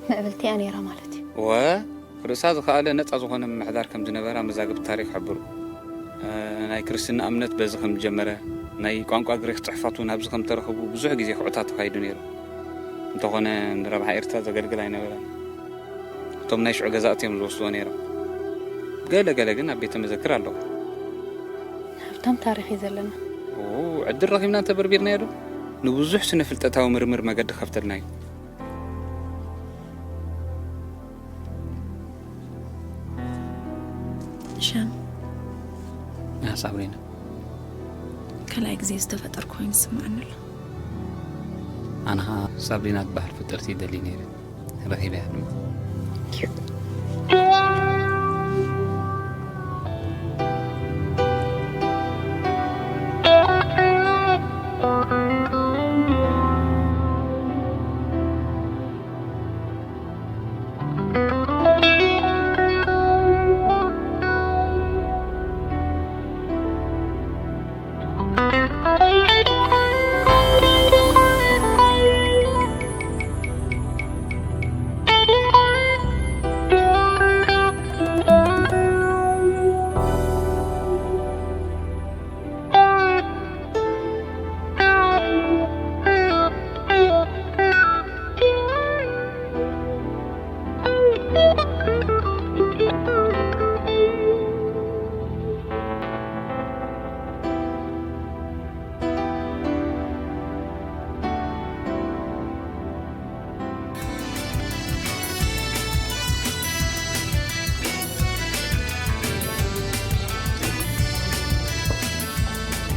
ምዕብልቲ እያ ነይራ ማለት እዩ። ወ፣ ርእሳ ዝኸኣለ ነጻ ዝኾነ ምምሕዳር ከም ዝነበራ መዛግብቲ ታሪኽ ይሕብሩ። እ፣ ናይ ክርስትና እምነት በዚ ከም ዝጀመረ፣ ናይ ቋንቋ ግሪኽ ጽሑፋት እውን ኣብዚ ከም ተረኽቡ ብዙሕ ግዜ ኩዕታት ተኻይዱ ነይሩ። እንተኾነ ንረብሓ ኤርትራ ዘገልግል ኣይነበረን። እቶም ናይ ሽዑ ገዛእቲ እዮም ዝወስድዎ ነይሮም። ገለ ገለ ግን ኣብ ቤተ መዘክር ኣለዉ። ሃብታም ታሪኽ እዩ ዘለና። ኦ፣ ዕድል ረኺብና እንተበርቢርናዮ ዶ? ንብዙሕ ስነ ፍልጠታዊ ምርምር መገዲ ከፍተልና እዩ። ሻም ያ ሳብሪና፣ ካልኣይ ግዜ ዝተፈጠርኩ ኮይኑ ይስምዓኒ ኣሎ። ኣነ ኸዓ ሳብሪና ትበሃል ፍጥርቲ ይደሊ ነይረ፣ ረኺበያ ድማ።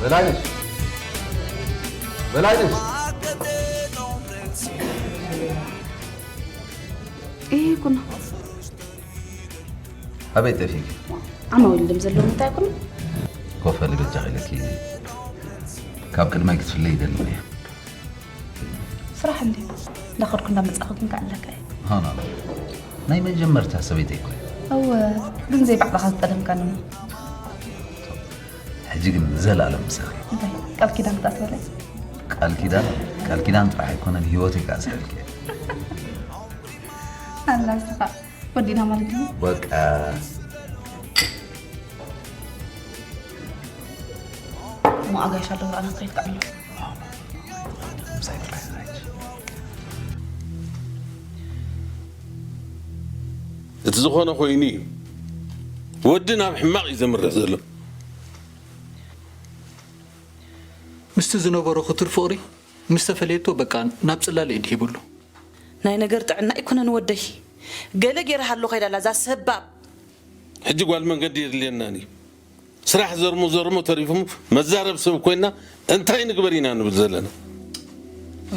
በላይነሽ፣ በላይነሽ። ይሄ ኩና ኣበይ ጠፊእኪ? ኣማዊል ድም ዘለዎም እንታይ ኩና ኮፈሊ በጃ ኢለኪ ካብ ቅድማይ ክትፍለይ ይደሊ እየ። ስራሕ እንዲ እንዳኸድኩ እንዳመፃኹ ግን ከዕለካ እየ። ሃና ናይ መጀመርታ ሰበይተይ እኮ እየ። እወ ግን ዘይባዕልኻ ዝጠለምካኒ እሞ ሕጂ ግን ንዘለኣለም ምሳኺ። እንታይ ቃል ኪዳን ክትኣስረለይ? ቃል ኪዳን ቃል ኪዳን ጥራሕ ኣይኮነን ህይወተይ ክኣስረልኪ እየ። ኣላ ንስኻ ወዲና ማለት እዩ። በቃ እሞ ኣጋይሽ ኣለዉ ኣነ ክኸይድ ክዕሎ። ምሳይ ጥራሕ ሕጂ። እቲ ዝኾነ ኮይኑ እዩ። ወዲ ናብ ሕማቕ እዩ ዘምርሕ ዘሎ። ምስቲ ዝነበሮ ክቱር ፍቕሪ ምስ ተፈለየቶ በቃ ናብ ጽላለ ኢድ ሂብሉ። ናይ ነገር ጥዕና ኣይኮነን ወደይ። ገለ ገይራ ሃሎ ከይዳ ኣላ እዛ ሰባብ። ሕጂ ጓል መንገዲ የድልየናን እዩ። ስራሕ ዘርሞ ዘርሞ ተሪፉ መዛረብ ሰብ ኮይና እንታይ ንግበር ኢና ንብል ዘለና።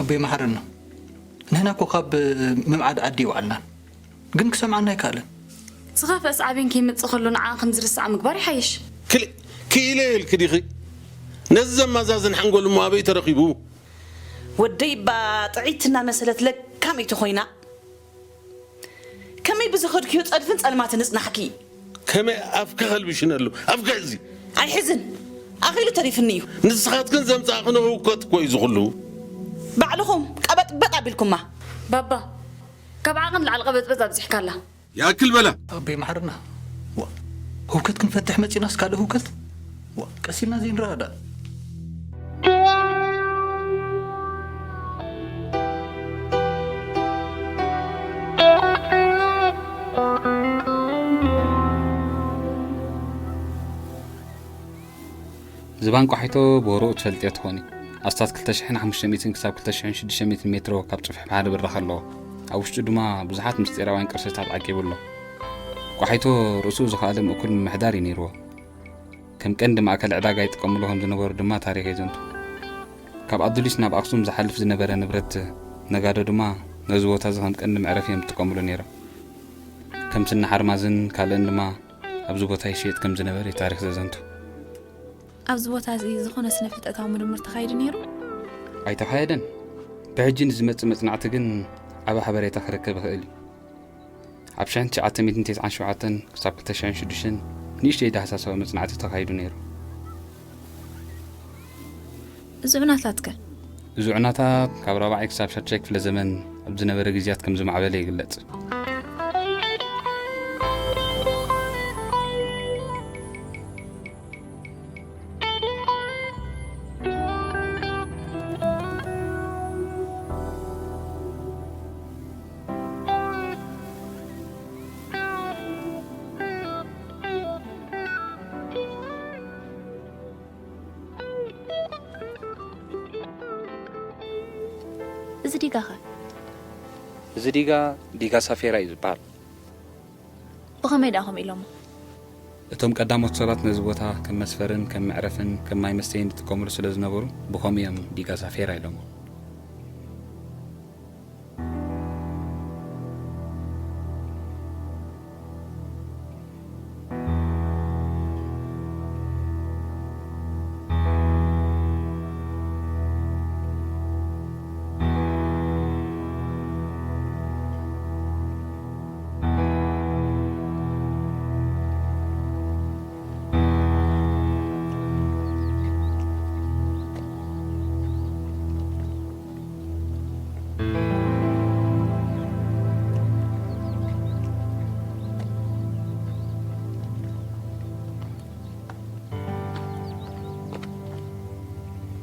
ኣቦይ መሓረና፣ ንሕና እኮ ካብ ምምዓድ ዓዲ ይውዓልናን ግን ክሰምዓና ኣይከኣለን። ዝኸፍአ ሰዓቤን ከይመጽእ ከሎ ንዓ ከም ዝርስዓ ምግባር ይሓይሽ። ክልእ ክኢለ ኢልኪ ዲኺ? ነዚ ዘማዛዝን ሓንጎል እሞ ኣበይ ተረኺቡ? ወደይ እባ ጥዕይቲ እናመሰለት ለካመይቲ ኮይና ከመይ ብዝኸድክዮ ጸድፍን ጸልማትን እጽናሕኪ። ከመይ ኣፍኪ ከልብሽነሉ ኣፍኪ ሕዚ። ኣይሕዝን ኣኺሉ ተሪፍኒ እዩ። ንስኻትክን ዘምጻእኽንኦ ህውከት እኮ እዩ ዝኹሉ። ባዕልኹም ቀበጥበጥ ኣቢልኩማ። ባባ ካብ ዓቕን ላዕሊ ቀበጥበጥ ኣብዚሕካላ። ይኣክል በላ። ኣቦይ መሓርና፣ ዋ፣ ህውከት ክንፈትሕ መጺናስ ካልእ ህውከት? ዋ፣ ቀስ ኢልና ዘይንረዳዳእ። ዝባን ቋሒቶ ብወረኡ ትፈልጥዮ ትኾኒ። ኣስታት ክልተ ሽሕን ሓሙሽተ ሚእትን ክሳብ ክልተ ሽሕን ሽዱሽተ ሚእትን ሜትሮ ካብ ጽፍሒ ባሕሪ ብራኸ ኣለዎ። ኣብ ውሽጡ ድማ ብዙሓት ምስጢራውያን ቅርስታት ዓቂቡ ኣሎ። ቋሒቶ ርእሱ ዝኸኣለ ምእኩል ምምሕዳር እዩ ነይርዎ። ከም ቀንዲ ማእከል ዕዳጋ ይጥቀምሉ ከም ዝነበሩ ድማ ታሪኽ የዘንቱ። ካብ ኣዱሊስ ናብ ኣክሱም ዝሓልፍ ዝነበረ ንብረት ነጋዶ ድማ ነዚ ቦታ እዚ ከም ቀንዲ መዕረፊ እዮም ዝጥቀምሉ ነይሮም። ከም ስኒ ሓርማዝን ካልእን ድማ ኣብዚ ቦታ ይሽየጥ ከም ዝነበረ እዩ ታሪኽ ዘዘንቱ። ኣብዚ ቦታ እዚ ዝኾነ ስነ ፍልጠታዊ ምርምር ተኻይዱ ነይሩ? ኣይተኻየደን። ብሕጂ ንዝመጽእ መጽናዕቲ ግን ዓቢ ሓበሬታ ክረክብ ይኽእል እዩ። ኣብ ሽሕን ትሽዓተ ሚእትን ተስዓን ሸውዓተን ክሳብ ክልተ ሽሕን ሽዱሽተን ንእሽተይ ዳህሳሳዊ መጽናዕቲ ተኻይዱ ነይሩ። እዚ ዑናታትከ? እዚ ዑናታት ካብ ራብዓይ ክሳብ ሻድሻይ ክፍለ ዘመን ኣብ ዝነበረ ግዜያት ከም ዝማዕበለ ይግለጽ። እዚ ዲጋኸ? እዚ ዲጋ፣ ዲጋ ሳፌራ እዩ ዝበሃል። ብኸመይ ደኣ ከምኡ ኢሎሞ? እቶም ቀዳሞት ሰባት ነዚ ቦታ ከም መስፈርን ከም መዕረፍን ከም ማይ መስተይን ይጥቀምሉ ስለ ዝነበሩ፣ ብኸምኡ እዮም ዲጋ ሳፌራ ኢሎሞ።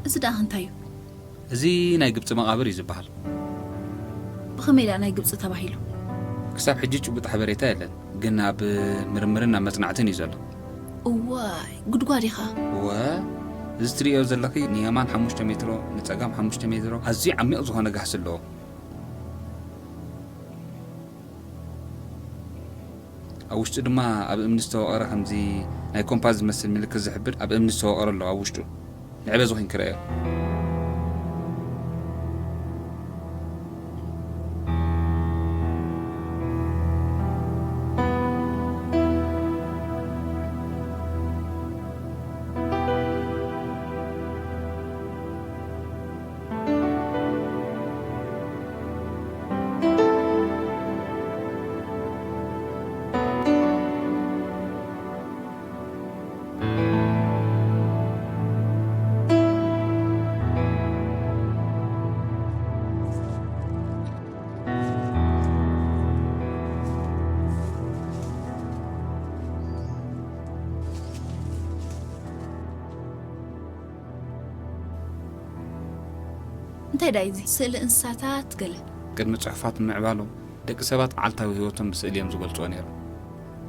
እዚ ደኣ እንታይ እዩ? እዚ ናይ ግብጺ መቓብር እዩ ዝበሃል። ብኸመይ ደኣ ናይ ግብጺ ተባሂሉ? ክሳብ ሕጂ ጭቡጥ ሓበሬታ የለን፣ ግን ኣብ ምርምርን ኣብ መጽናዕትን እዩ ዘሎ። እዋይ፣ ጉድጓድ ኢኻ። እወ፣ እዚ ትርእዮ ዘለኺ ንየማን ሓሙሽተ ሜትሮ፣ ንጸጋም ሓሙሽተ ሜትሮ፣ ኣዝዩ ዓሚቕ ዝኾነ ጋህሲ ኣለዎ። ኣብ ውሽጡ ድማ ኣብ እምኒ ዝተወቐረ ከምዚ ናይ ኮምፓስ ዝመስል ምልክት ዝሕብር ኣብ እምኒ ዝተወቐረ ኣሎ ኣብ ውሽጡ። ንዕበ ዝኾን ክርእዮ። እንታይ ደኣ እዚ? ስእሊ እንስሳታት ገለ? ቅድሚ ጽሑፋት ምምዕባሎም፣ ደቂ ሰባት መዓልታዊ ህይወቶም ብስእሊ እዮም ዝገልጽዎ ነይሮም።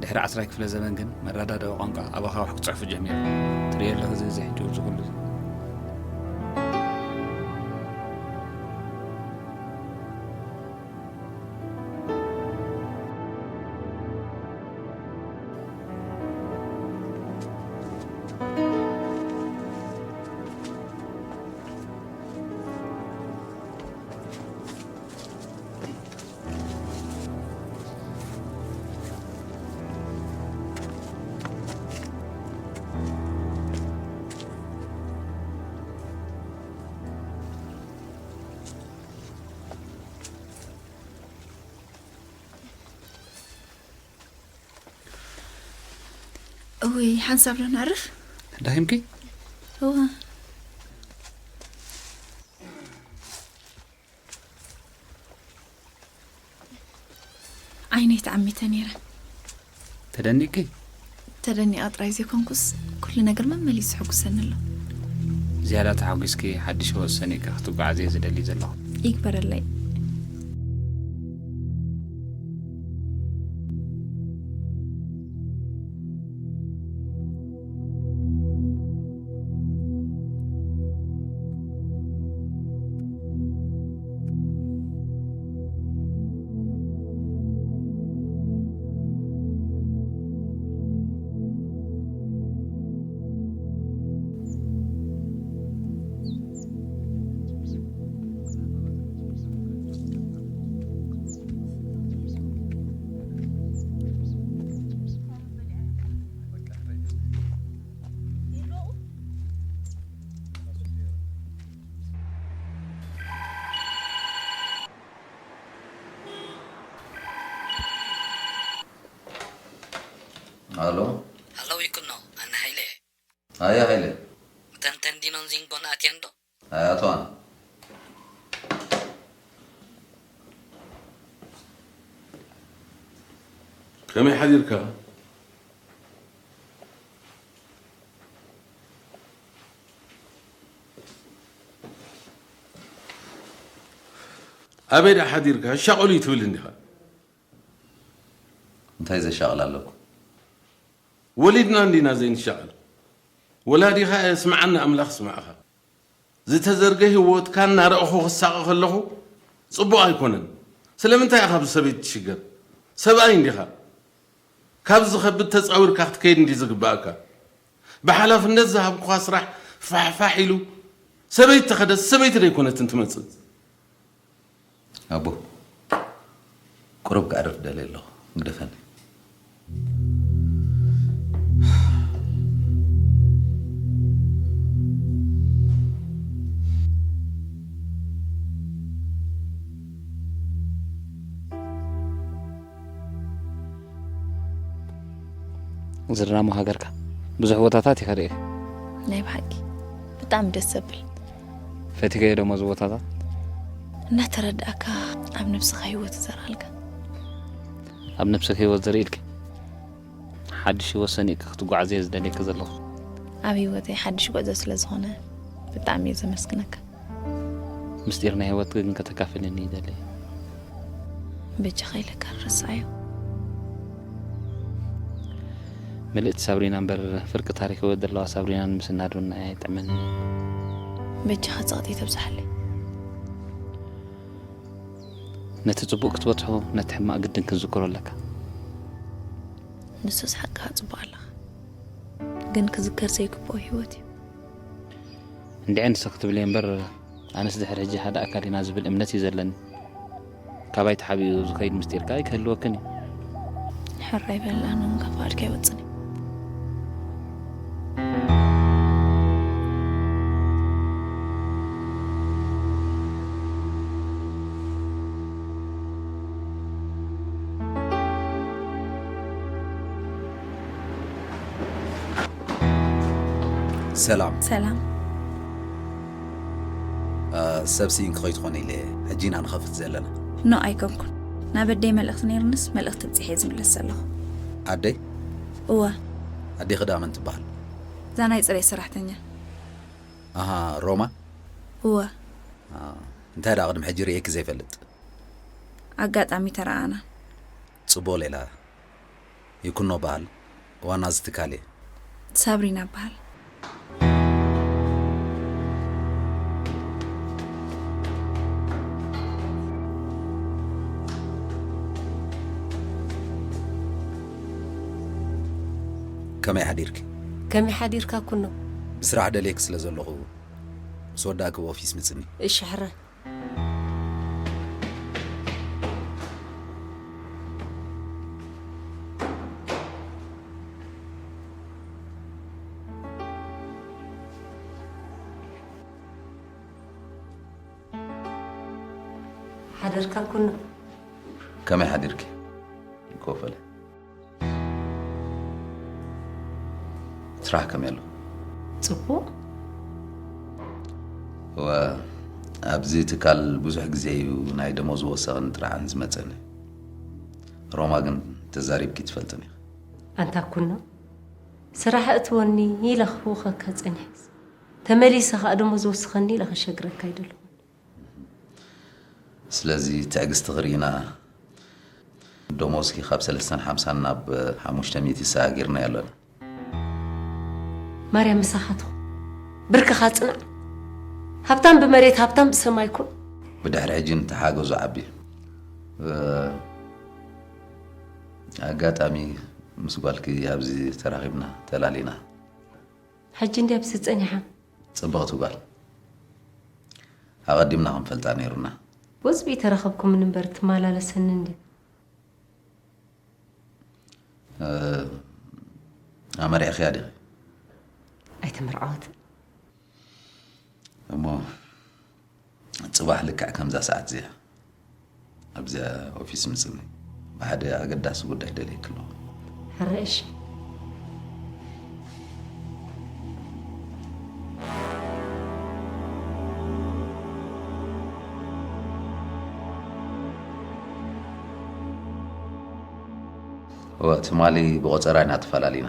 ድሕሪ ዓስራይ ክፍለ ዘመን ግን፣ መረዳድኢ ቋንቋ ኣብ ኣኻውሕ ክጽሕፉ ጀሚሮም። ትርእዮ ኣለኺ፣ እዚ፣ እዚ ሕጂ፣ እዚ ኩሉ፣ እዚ። እውይ፣ ሓንሳብ ዶ ነዕርፍ? ዳሂምኪ? እወ። ዓይነይ ተዓሚተ ነይረ። ተደኒቅኪ? ተደኒቐ ጥራይ ዘይኮንኩስ፣ ኩሉ ነገር መመሊሱ ሕጉሰኒ ኣሎ። ዝያዳ ተሓጒስኪ፣ ሓድሽ ህይወት ሰኒቕኪ ክትጓዓዚ እየ ዝደሊ ዘለኹ። ይግበረለይ። ኣሎ። ኣሎ ይኩኖ፣ ኣነ ሃይለ። ኣየ ሃይለ። እተን ተንዲኖን ዚንጎን ኣትየን ዶ? ኣያትዋን። ከመይ ሓዲርካ? ኣበይ ደኣ ሓዲርካ? ሻቐሉ እዩ ትብል እንዲኻ? እንታይ ዘሻቕል ኣለኩ? ወሊድና እንዲና ዘይንሻቐል? ወላዲኻ እየ፣ ስምዓኒ ኣምላኽ ስማዕኻ። ዝተዘርገ ህይወትካ እናረእኹ ክሳቐ ከለኹ፣ ጽቡቕ ኣይኮነን። ስለምንታይ ኢኻ ብሰበይቲ ትሽገር? ሰብኣይ እንዲኻ። ካብ ዝኸብድ ተጻዊርካ ክትከይድ እንዲ ዝግባእካ። ብሓላፍነት ዝሃብኩኻ ስራሕ ፋሕፋሕ ኢሉ ሰበይቲ ተኸደስ ሰበይቲ ደይኮነትን ትመጽእ። ኣቦ፣ ቁሩብ ክዕርፍ ደልየ ኣለኹ። ግደፈኒ። ዝድራሞ ሃገርካ ብዙሕ ቦታታት ኢኻ ርኢኻ። ናይ ብሓቂ ብጣዕሚ ደስ ዘብል። ፈቲኸዮ ደሞ እዚ ቦታታት? እናተረዳእካ ኣብ ነብስኻ ህይወት ይዘርኣልካ። ኣብ ነብስኻ ህይወት ዘርእልኪ? ሓድሽ ህይወት ሰኒቕኪ ክትጓዓዚ እየ ዝደልየኪ ዘለኹ። ኣብ ህይወተይ ሓድሽ ጉዕዞ ስለ ዝኾነ ብጣዕሚ እየ ዘመስግነካ። ምስጢር ናይ ህይወትኪ ግን ከተካፍልኒ ይደሊ። በጃኻ ኢለካ ርሳዓዮ። ምልእቲ ሳብሪና እምበር ፍርቂ ታሪኽ ህይወት ዘለዋ ሳብሪና ንምስናድ እውን ንዓይ ኣይጥዕመንን እዩ። በጃኻ ጸቕጢ ተብዝሓለይ። ነቲ ጽቡቕ ክትበጽሖ ነቲ ሕማቕ ግድን ክትዝክሮ ኣለካ። ንሱስ ሓቅኻ ጽቡቕ ኣለኻ። ግን ክዝከር ዘይግብኦ ህይወት እዩ። እንድዒ ንስኺ ክትብልዮ እምበር ኣነስ ድሕሪ ሕጂ ሓደ ኣካል ኢና ዝብል እምነት እዩ ዘለኒ። ካባይ ተሓቢኡ ዝኸይድ ምስጢር ከኣ ኣይክህልወክን እዩ። ሕራይ በል፣ ኣነ እውን ካብ ፍቓድካ ኣይወጽን እየ። ሰላም። ሰላም። እ፣ ሰብ ስኢንኪ ከይትኾኒ ኢለ ሕጂ ኢና ንኸፍት ዘለና። ኖእ ኣይኮንኩን። ናብ ኣደይ መልእኽቲ ነይሩንስ መልእኽቲ ኣብጺሐ እየ ዝምለስ ዘለኹ። ኣደይ? እወ። ኣዴኺ ደኣ መን ትበሃል? እዛ ናይ ጽሬት ሰራሕተኛ። ኣሃ፣ ሮማ? እወ። ኣ፣ እንታይ ደኣ ቅድሚ ሕጂ ርእየኪ ዘይፈልጥ? ኣጋጣሚ ተረኣኣና። ጽቡቕ ሌላ። ይኩኖ በሃል። ዋና እዚ ትካል እየ። ሳብሪና እበሃል። ከመይ ሓዲርኪ? ከመይ ሓዲርካ ኩኖ? ብስራሕ ደልየኪ ስለ ዘለኹ ምስ ወዳእኪ ኦፊስ ምጽኒ። እሺ ሕረ። ሓደርካ ኩኖ። ከመይ ሓዲርኪ? ኮፈለ። ስራሕ ከመይ ኣሎ? ጽቡቕ። እወ፣ ኣብዚ ትካል ብዙሕ ግዜ እዩ ናይ ደሞዝ ወሰኽን ጥርዓን ዝመጸኒ። ሮማ ግን ተዛሪብኪ ትፈልጥን ኢኺ። ኣንታ ኩኖ፣ ስራሕ እትወኒ ኢለ ክህውኸካ ጸኒሐስ፣ ተመሊሰ ከኣ ደሞዝ ወስኸኒ ኢለ ከሸግረካ ኣይደለኹን። ስለዚ ትዕግስቲ ክርኢና ደሞዝኪ ካብ ሰለስተን ሓምሳን ናብ ሓሙሽተ ሚእቲ ሰጋጊርናዮ ኣለና። ማርያም ምሳኻ ትኹን። ብርክኻ ጽናዕ። ሃብታም ብመሬት ሃብታም ብሰማይ ኩን። ብድሕሪ ሕጂ ንተሓገዙ ዓቢ። እ፣ ኣጋጣሚ ምስ ጓልኪ ኣብዚ ተራኺብና ተላሊና። ሕጂ እንድያ ኣብዚ ጸኒሓ። ጽብቕቲ ጓል። ኣቐዲምና ክንፈልጣ ነይሩና። ወዝቢ ተረኸብኩምን እምበር ትመላለሰኒ እንድያ። እ፣ ኣመሪዕኽያ ዲኺ? ኣይተመርዓወትን። እሞ ጽባሕ ልክዕ ከምዛ ሰዓት እዚኣ ኣብዚኣ ኦፊስ ምጽኒ። ብሓደ ኣገዳሲ ጉዳይ ደልየኪ ኣለኹ። ሕረ እሺ። እወ፣ ትማሊ ብቖጸራ ኢና ተፈላሊና።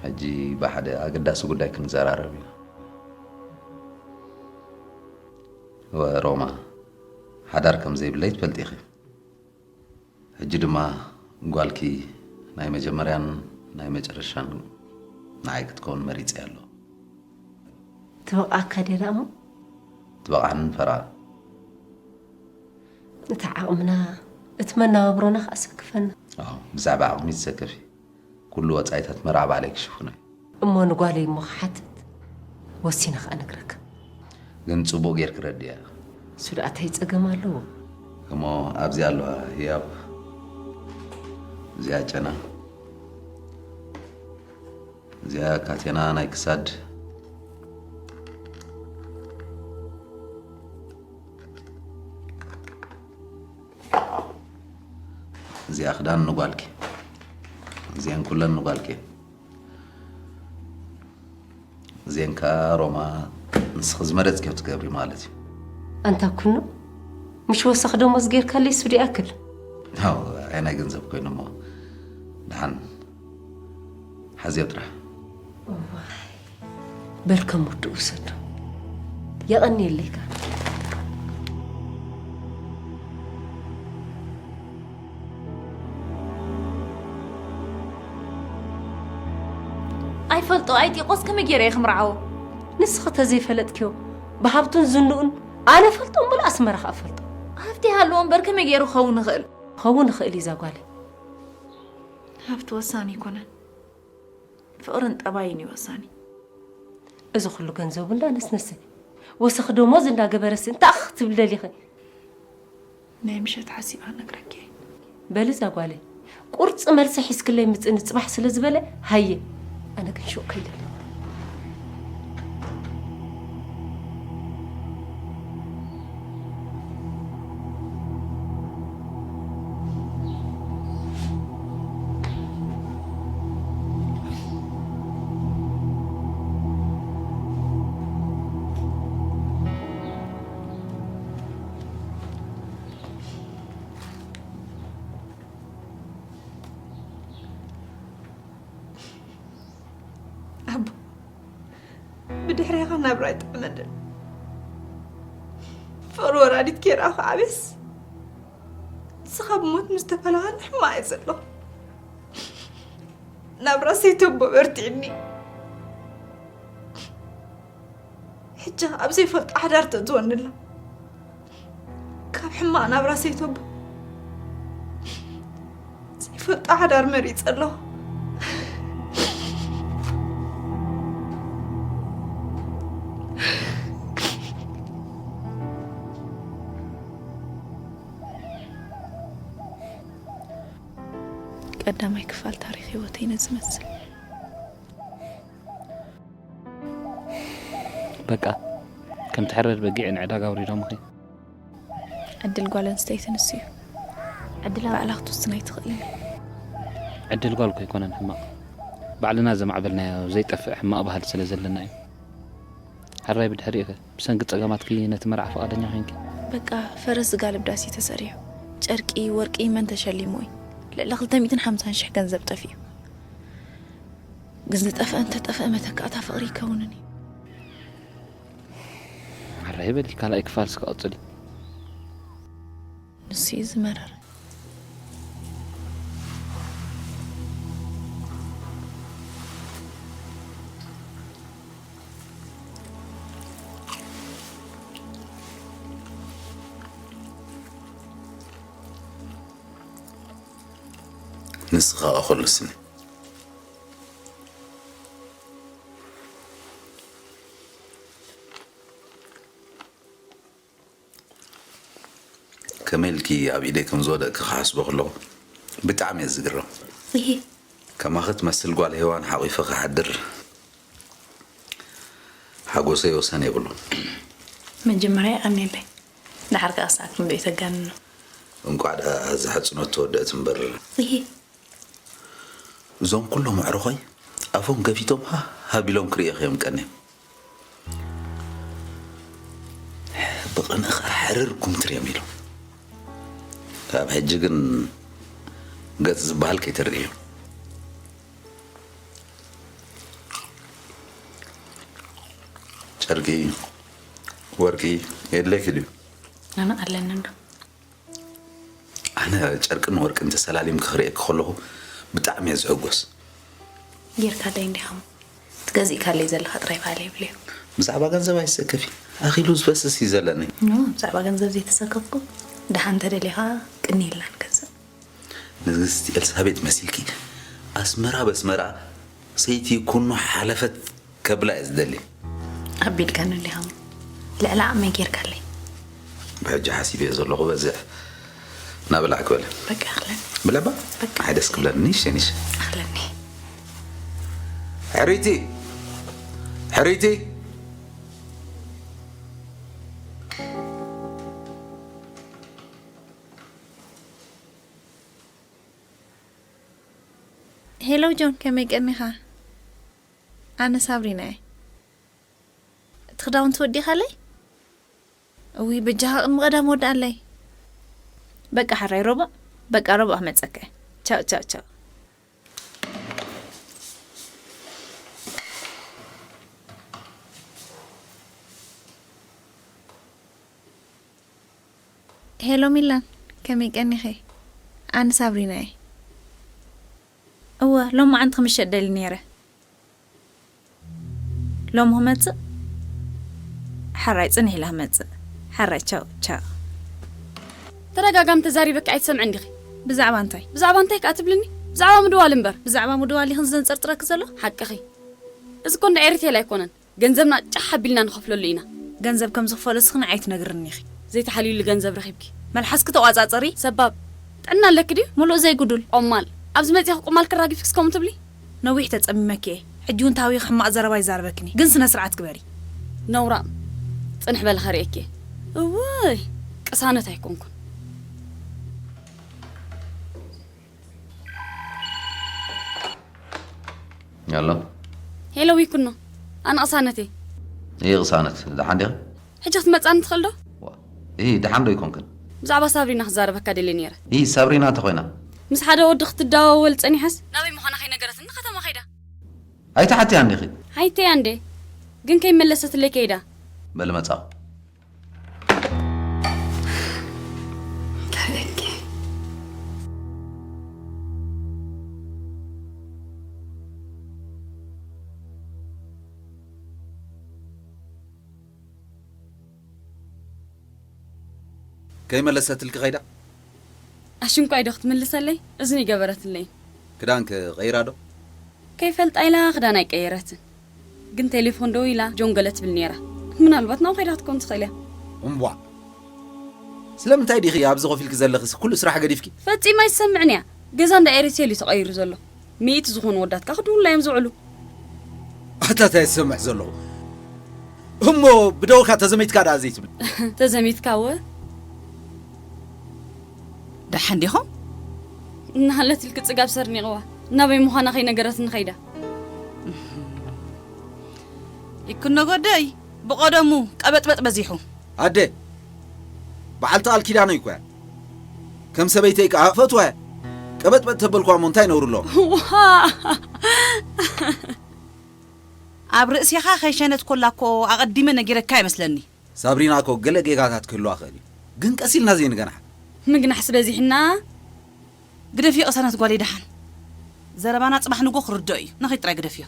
ሕጂ ብሓደ ኣገዳሲ ጉዳይ ክንዘራረብ ኢና። እወ፣ ሮማ፣ ሓዳር ከም ዘይብለይ ትፈልጢ ኢኺ። ሕጂ ድማ ጓልኪ ናይ መጀመርያን ናይ መጨረሻን ንዓይ ክትከውን መሪጸ ኣለኹ። ትበቕዓካ ድያ ደኣ እሞ? ትበቕዓንን ፈረቓ። እቲ ዓቕምና፣ እቲ መናባብሮና ከኣ ሰክፈና። ኣዎ፣ ብዛዕባ ዓቕሚ ዝሰከፍ እዩ። ኩሉ ወጻኢታት መርዓ ባዕለይ ክሽፍኖ እዩ። እሞ ንጓለይ እሞ ክሓትት ወሲነ ከኣ ነግረካ። ግን ጽቡቕ ጌርኪ ረድያ። እሱ ደኣ እንታይ ጸገም ኣለዎ? እሞ ኣብዚ ኣለዋ ህያብ። እዚኣ ጨና። እዚኣ ካቴና ናይ ክሳድ። እዚኣ ክዳን ንጓልኪ። እዚአን ኩለን ንጓልኪ። እዚአን ከኣ ሮማ ንስኺ ዝመረጽክዮ ትገብሪ ማለት እዩ። ኣንታ ኩኖ፣ ምሽ ወሰኽ ደሞዝ ጌርካለይ እሱ ዲኣክል? ኣዎ፣ ኣይ ናይ ገንዘብ ኮይኑ እሞ ደሓን ሓዝዮ ጥራሕ። እዋይ፣ በል ከም ውድኡ ውሰዶ። የቐንየለይ ከኣ። ኣይፈልጦ፣ ኣይጢቆስ ከመይ ገይረ እየ ክምርዓዎ? ንስኺ ተዘይፈለጥክዮ፣ ብሃብቱን ዝንኡን ኣነ ፈልጦ እምበሎ ኣስመራ ከኣ ፈልጦ። ሃብቲ ይሃልዎ እምበር ከመይ ገይሩ ክኸውን ይኽእል? ክኸውን ይኽእል እዩ እዛ ጓለይ። ሃብቲ ወሳኒ ኣይኮነን። ፍቕርን ጠባይን እዩ ወሳኒ። እዚ ኩሉ ገንዘቡ እንዳነስነሰ፣ ወሰኽ ደሞዝ እንዳገበረሲ እንታይ ክትብል ደሊኺ? ናይ ምሸት ሓሲባ ነግረኪ እየ። በሊ እዛ ጓለይ፣ ቁርፂ መልሲ ሒዝክለይ ምፅእኒ ፅባሕ ስለ ዝበለ፣ ሃየ፣ ኣነ ግን ሹቕ ከይደ ኣለኹ። ኣቦ፣ ብድሕሬኻ ናብራ ኣይጥዕመንን። ፍቕሪ ወራዲት ጌራ ክዓብስ፣ ንስኻ ብሞት ምስ ተፈላኸኒ ሕማቕ እየ ዘለኹ። ናብራ ሰይተቦ በርቲዕኒ። ሕጂ ኣብ ዘይፈልጦ ሓዳር ተእትወኒ ኣላ። ካብ ሕማቕ ናብራ ሰይተቦ ዘይፈልጦ ሓዳር መሪጸ ኣለኹ። ቀዳማይ ክፋል ታሪኽ ህይወተይ ነዚ መስል። በቃ፣ ከምቲ ሕረድ በጊዕ ንዕዳጋ ኣውሪዶምኺ። ዕድል ጓል ኣንስተይቲ ንሱ እዩ። ዕድላ ባዕላ ክትውስን ኣይትኽእልን። ዕድል ጓል እኮ ኣይኮነን ሕማቕ። ባዕልና ዘማዕበልናዮ ዘይጠፍእ ሕማቕ ባህሊ ስለ ዘለና እዩ። ሕራይ ብድሕሪኡ ከ፣ ብሰንኪ ጸገማትኪ ነቲ መርዓ ፍቓደኛ ኮይንኪ? በቃ፣ ፈረስ ዝጋልብ ዳስ እዩ ተሰሪሑ። ጨርቂ፣ ወርቂ መን ተሸሊሙ እዩ? ልዕሊ ክልተ ሚእትን ሓምሳን ሽሕ ገንዘብ ጠፊኡ። ግን ዝጠፍአ እንተጠፍአ መተካእታ ፍቕሪ ይከውንን እዩ። ሕራይ በሊ፣ ካልኣይ ክፋል እስከ ቀጽሊ። ንሱ እዩ ዝመረረ። ንስኻ ከኣ ኩሉ ስኒ። ከመይ ኢልኪ ኣብ ኢደይ ከም ዝወደቕኪ ክሓስቦ ከለኹ ብጣዕሚ እየ ዝግረም። እሂ። ከማኺ ትመስል ጓል ሄዋን ሓቒፈ ክሓድር ሓጎሰይ ወሰን የብሉን። መጀመርያ የቐንየለይ። ደሓር ከኣ ሳዕት ክንደይ ተጋንኖ። እንቋዕ ደኣ እዛ ሕጽኖት ተወደአት እምበር። እሂ። እዞም ኩሎም ኣዕሩኸይ ኣፎም ከፊቶም ሃህ ሃህ ኢሎም ክርእየኺ እዮም ቀንዮም። ብቕንኢ ኸኣ ሕርር ኩምትር እዮም ኢሎም። ካብ ሕጂ ግን ገጽ ዝበሃል ከይትርእዩ። ጨርቂ፣ ወርቂ የድልየኪ ድዩ? ኣነ ኣለኒ እንዶ። ኣነ ጨርቅን ወርቅን ተሰላሊምኪ ክርእየኪ ከለኹ ብጣዕሚ እየ ዝሕጎስ። ጌርካለይ እንዲኻ እሞ፣ እቲ ገዚእካለይ ዘለኻ ጥራይ ባዕለይ ይብልዮ። ብዛዕባ ገንዘብ ኣይትሰከፊ፣ ኣኺሉ ዝፈስስ እዩ ዘለኒ። ኖ፣ ብዛዕባ ገንዘብ ዘይተሰከፍኩ፣ ደሓን እንተደሊኻ ቅኒ ኢልና ንገዝእ። ንግስቲ ኤልሳቤጥ መሲልኪ ኣስመራ በስመራ ሰይቲ ኩኖ ሓለፈት ከብላ እየ ዝደሊ። ኣቢልካኒ እንዲኻ፣ ልዕሊ ዓቕመይ ጌርካለይ። ብሕጂ ሓሲበዮ ዘለኹ በዝሕ ናበላዕ ክበለ። በቃ ኣኽለን። ብለባ? በቃ። ኣይ ደስ ክብለኒ። ኒሽ፣ ኒሽ። ኣኽለኒ። ሕሪቲ! ሕሪቲ! ሄሎ ጆን፣ ከመይ ቀኒኻ? ኣነ ሳብሪና እየ። እቲ ክዳውንቲ ወዲኻለይ? እውይ፣ በጃኻ ቅድሚ ቀዳም ወድኣለይ። በቃ ሕራይ ረቡዕ፣ በቃ ረቡዕ ክመጸካ እየ። ቻው፣ ቻው፣ ቻው። ሄሎ ሚላን፣ ከመይ ቀኒኺ? ኣነ ሳብሪና እየ። እወ፣ ሎማዓንቲ ክምሸጥ ደሊ ነይረ። ሎሚ ክመጽእ? ሕራይ ጽንሕ ኢለ ክመጽእ። ሕራይ ቻው፣ ቻው። ተደጋጋሚ ተዛሪበኪ ኣይትሰምዕን ዲኺ? ብዛዕባ እንታይ? ብዛዕባ እንታይ ከኣ ትብልኒ? ብዛዕባ ምድዋል እምበር። ብዛዕባ ምድዋል ኢኽን ዘንጸርጽረኪ ዘሎ? ሓቅኺ። እዚ እኮ እንዳ ኤሪቴል ኣይኮነን። ገንዘብና ጫሕ ኣቢልና ንኸፍለሉ ኢና። ገንዘብ ከም ዝኽፈሎ እስኺ ንዓይ ትነግርኒ ኢኺ። ዘይተሓልዩሉ ገንዘብ ረኺብኪ። መልሓስኪ ተቋጻጸሪ። ሰባብ፣ ጥዕና ኣለኪ ድዩ? ምሉእ ዘይጉዱል። ኦማል፣ ኣብዚ መጺኺ ቁማል ክራጊፍክስ ከምኡ ትብሊ? ነዊሕ ተጸሚመኪ እየ። ሕጂ እውን ታዊኺ ሕማቕ ዘረባ ይዛረበክኒ። ግን ስነ ስርዓት ግበሪ። ነውራም፣ ጽንሕ በሊ ከርእየኪ እየ። እውይ፣ ቅሳነት ኣይኮንኩን። ኣሎ። ሄሎ ዊኩኖ፣ ኣነ ቅሳነት እየ። ይህ ቅሳነት፣ ደሓን ዲኺ? ሕጂ ክትመጻኒ ትኽእል ዶ? ዋ፣ ይህ ደሓን ዶ ኣይኮንክን? ብዛዕባ ሳብሪና ክዛረበካ ደልየ ነይረ። ይህ ሳብሪና እንተኾይና? ምስ ሓደ ወዲ ክትደዋወል ጸኒሓስ፣ ናበይ ምዃና ከይነገረትኒ ከተማ ከይዳ። ኣይትሓትያን ዲኺ? ሓይተያ እንዴ፣ ግን ከይመለሰትለይ ከይዳ። በሊ መጻኹ። ከይመለሰትልኪ ከይዳ? ኣሽንኳይ ዶ ክትምልሰለይ? እዝኒ ይገበረትለይ። ክዳንከ ቀይራ ዶ? ከይፈልጣ ኢላ ክዳን ኣይቀየረትን። ግን ቴሌፎን ደው ኢላ ጆን ገለ ትብል ነይራ። ምናልባት ናብኡ ከይዳ ክትኮን ትኽእል እያ። እምቧ! ስለምንታይ ዲኺ ኣብዚ ኮፍ ኢልኪ ዘለኺ? ኩሉ ስራሕ ገዲፍኪ? ፈጺማ ኣይትሰምዕን እያ። ገዛ እንዳ ኤሪቴል እዩ ተቐይሩ ዘሎ። ሚእቲ ዝኾኑ ወዳት ከኣ ክድውሉላ እዮም ዝውዕሉ። ኣታ እንታይ ዝሰምዕ ዘለኹ? እሞ ብደውካ ተዘሚትካ ደኣ ዘይትብል? ተዘሚትካ እወ። ደሓን ዲኹም? እናሃለትልኪ ጽጋብ ሰርኒቕዋ። ናበይ ምዃና ከይነገረትኒ ከይዳ። ይኩኖ ጎደይ፣ ብቐደሙ ቀበጥበጥ በዚሑ። ኣደ፣ በዓልቲ ቃል ኪዳነይ እኮ እያ። ከም ሰበይተይ ከኣ ፈትዋ እያ። ቀበጥበጥ ተበልኳ እሞ እንታይ ነውሪ ኣለዎ? ዋ! ኣብ ርእሴኻ ከይሸነት ኮላ እኮ ኣቐዲመ ነጊረካ ይመስለኒ። ሳብሪና እኮ ገለ ጌጋታት ክህልዋ ክእል እዩ። ግን ቀስ ኢልና ዘይንገንሓ። ምግናሕስ በዚሕና። ግደፍዮ ቅሳነት ጓለይ ደሓን። ዘረባና ጽባሕ ንጎ ክርድኦ እዩ። ንኸይድ ጥራይ ግደፍዮ።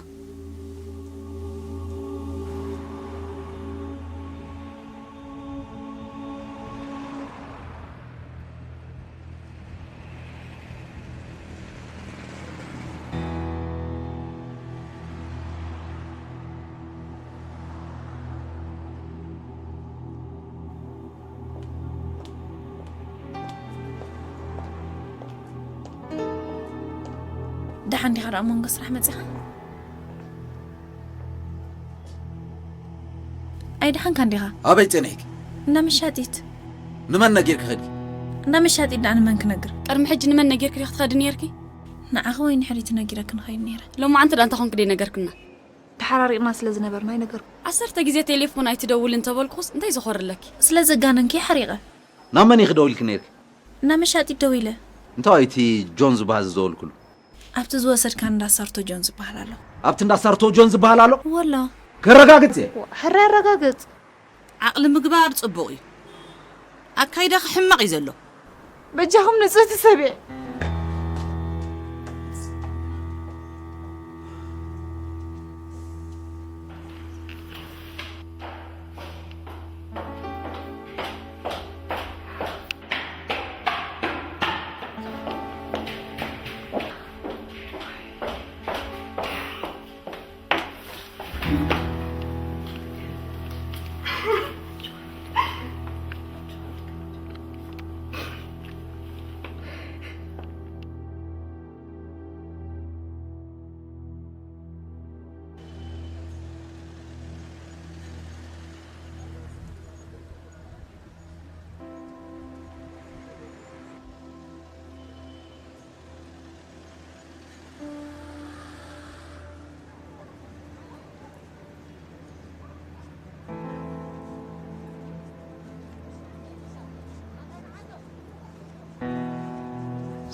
ደሓን ዲኻ ደኣ መንጎ ስራሕ መጺኻ? ኣይደሓንካን ዲኻ? ኣበይ ጸኒሕኪ? እንዳ መሻጢት። ንመን ነጊርኪ ከድኪ? እንዳ መሻጢት ደኣ ንመን ክነግር? ቅድሚ ሕጂ ንመን ነጊርኪ ዲኺ ትኸዲ ነይርኪ? ንዓኺ ወይ ንሕሪቲ ነጊረኪ ንኸይድ ነይረ። ሎማዓንቲ ደኣ እንታይ ኮንኪ ደይነገርክና? ተሓራሪቕና ስለ ዝነበርና ኣይነገርኩ። ዓሰርተ ግዜ ቴሌፎን ኣይትደውልን እንተበልኩስ እንታይ ዝኾርለኪ? ስለ ዘጋነንኪ ሓሪቐ። ናብ መን ኢኺ ደዊልኪ ነይርኪ? ናብ መሻጢት ደዊለ። እንታይ እቲ ጆን ዝበሃል ዝደወልኩሉ? ኣብቲ ዝወሰድካ እንዳ ሳርቶ ጆን ዝበሃል ኣሎ። ኣብቲ እንዳ ሳርቶ ጆን ዝበሃል ኣሎ? ወሎ። ከረጋግጽ እየ። ሕራይ ኣረጋግጽ። ዓቕሊ ምግባር ጽቡቕ እዩ። ኣካይዳኺ ሕማቕ እዩ ዘሎ። በጃኹም ንጽህቲ ሰብ እየ።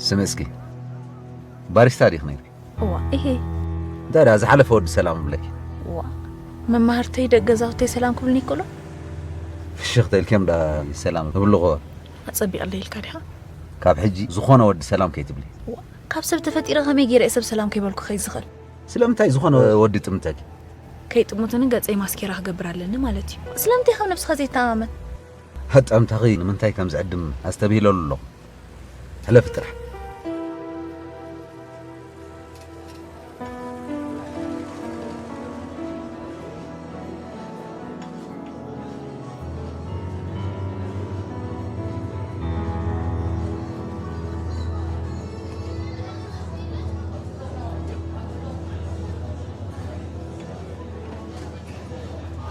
ስምዒ እስኪ፣ ባሪስታ ዲኺ ነይርኪ? እዋ፣ እሄ። እንታይ ደኣ ዝሓለፈ ወዲ ሰላም እብለኪ? እዋ፣ መማህርተይ ደቂ ገዛውተይ ሰላም ክብሉኒ ይክእሉ? ፍሽኽ ተልኪዮም ደኣ ሰላም እብልኹ። ኣጸቢቐለይ ኢልካ ዲኻ? ካብ ሕጂ ዝኾነ ወዲ ሰላም ከይትብሊ። እዋ፣ ካብ ሰብ ተፈጢረ ከመይ ገይረ እየ ሰብ ሰላም ከይበልኩ ከይድ ዝኽእል? ስለምንታይ ዝኾነ ወዲ ጥምተኪ? ከይጥምቱኒ ገጸይ ማስኬራ ክገብር ኣለኒ ማለት እዩ። ስለምንታይ ካብ ነብስኻ ዘይተኣማመን? ኣጣምታኺ ንምንታይ ከም ዝዕድም ኣስተብሂለሉ ኣለኹ። ሕለፊ ጥራሕ።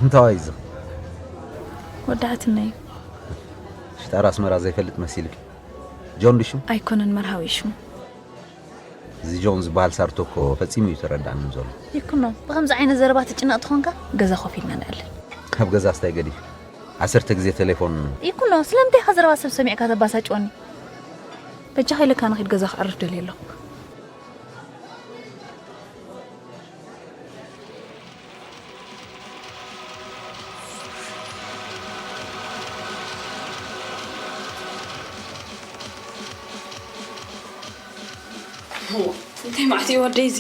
እንታይ እዩ እዚ? ወዳሕትና እዩ። ሽጣራ ኣስመራ ዘይፈልጥ መሲልኪ። ጆን ድዩ ሽሙ? ኣይኮነን፣ መርሃዊ እዩ ሽሙ። እዚ ጆን ዝበሃል ሳርቶ እኮ ፈጺሙ እዩ ተረዳእኒ ዘሎ። ይኩኖ፣ ብኸምዚ ዓይነት ዘረባ ትጭነቕ ተኾንካ፣ ገዛ ኮፍ ኢልና ንዕልል። ኣብ ገዛስ እንታይ ገዲፍ? ዓሰርተ ግዜ ቴሌፎን። ይኩኖ፣ ስለምንታይ ኢኻ ዘረባ ሰብ ሰሚዕካ ተባሳጭወኒ? በጃኻ ኢለካ ንኺድ ገዛ ክዕርፍ ደልየ ኣለኹ። እንታይ መዓት እዩ ወደይ እዚ?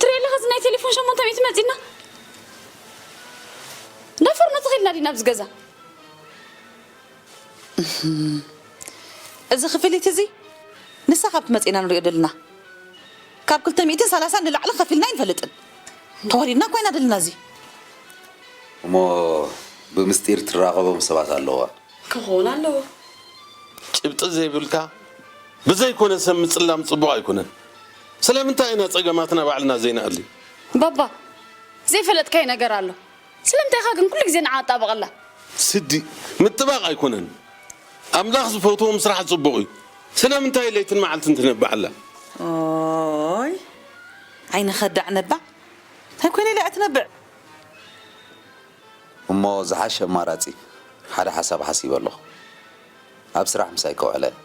ትሪኢ ኣለኻ፣ እዚ ናይ ቴሌፎን ሸሞንተ ሚእቲ መጺና። እንዳ ፈርኖ ተኺልና ዲና ኣብዚ ገዛ? እዚ ክፍሊት እዚ ንሳ ካብ ትመጽእና ንሪኦ ደልና። ካብ ክልተ ሚእትን ሰላሳን ንላዕሊ ከፊልና ኣይንፈልጥን። ተዋዲድና እኮ ኢና ደልና እዚ። እሞ ብምስጢር ትራኸቦም ሰባት ኣለዋ። ክኸውን ኣለዎ። ጭብጢ ዘይብልካ ብዘይኮነ ሰብ ምጽላም ጽቡቕ ኣይኮነን። ስለምንታይ ኢና ጸገማትና ባዕልና ዘይንኣሊ? ባባ፣ ዘይፈለጥካዮ ነገር ኣሎ። ስለምንታይ ኢኻ ግን ኩሉ ግዜ ንዓ ኣጣብቐላ? ስዲ፣ ምጥባቕ ኣይኮነን። ኣምላኽ ዝፈትዎም ስራሕ ጽቡቕ እዩ። ስለምንታይ ለይትን መዓልትን ትነብዓላ? ኦይ፣ ዓይኒ ከዳዕ ነባዕ። እንታይ ኮይነ ኢለ እያ ትነብዕ? እሞ ዝሓሸ ኣማራጺ ሓደ ሓሳብ ሓሲበ ኣለኹ። ኣብ ስራሕ ምሳይ ከውዕላ እየ።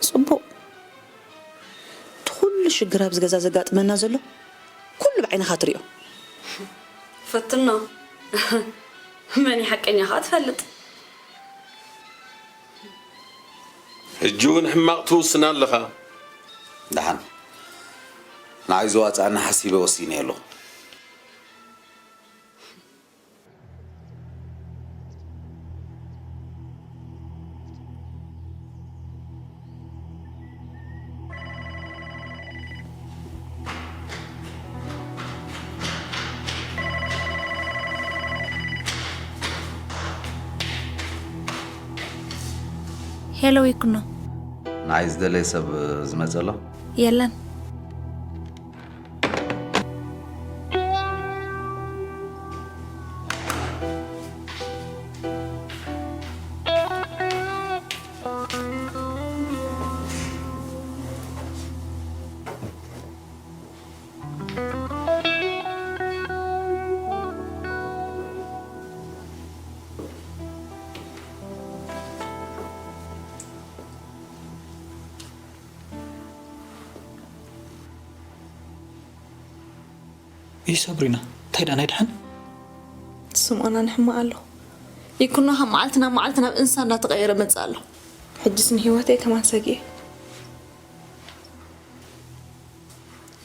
ጽቡቕ። እቲ ኩሉ ሽግር ኣብዚ ገዛ ዘጋጥመና ዘሎ ኩሉ ብዓይንኻ ትሪኦ። ፈትኖ። መን እዩ ሓቀኛ ኸኣ ትፈልጥ። ሕጂ እውን ሕማቕ ትውስን ኣለኻ። ደሓን። ንዓይ ዝዋጽኣኒ ሓሲበ ወሲነ ኣለኹ። ሄሎ ይኩኖ። ንዓይ ዝደለየ ሰብ ዝመጸ ኣሎ? የለን። ይህ ሳብሪና እንታይ ደኣ ናይ ደሓን? ስምኦን ኣነ ሕማቕ ኣለኹ። ይኩኖ ካብ መዓልቲ ናብ መዓልቲ ናብ እንስሳ እንዳተቐየረ መጽእ ኣሎ። ሕጅስ ንህይወተይ ከማን ሰጊኤ።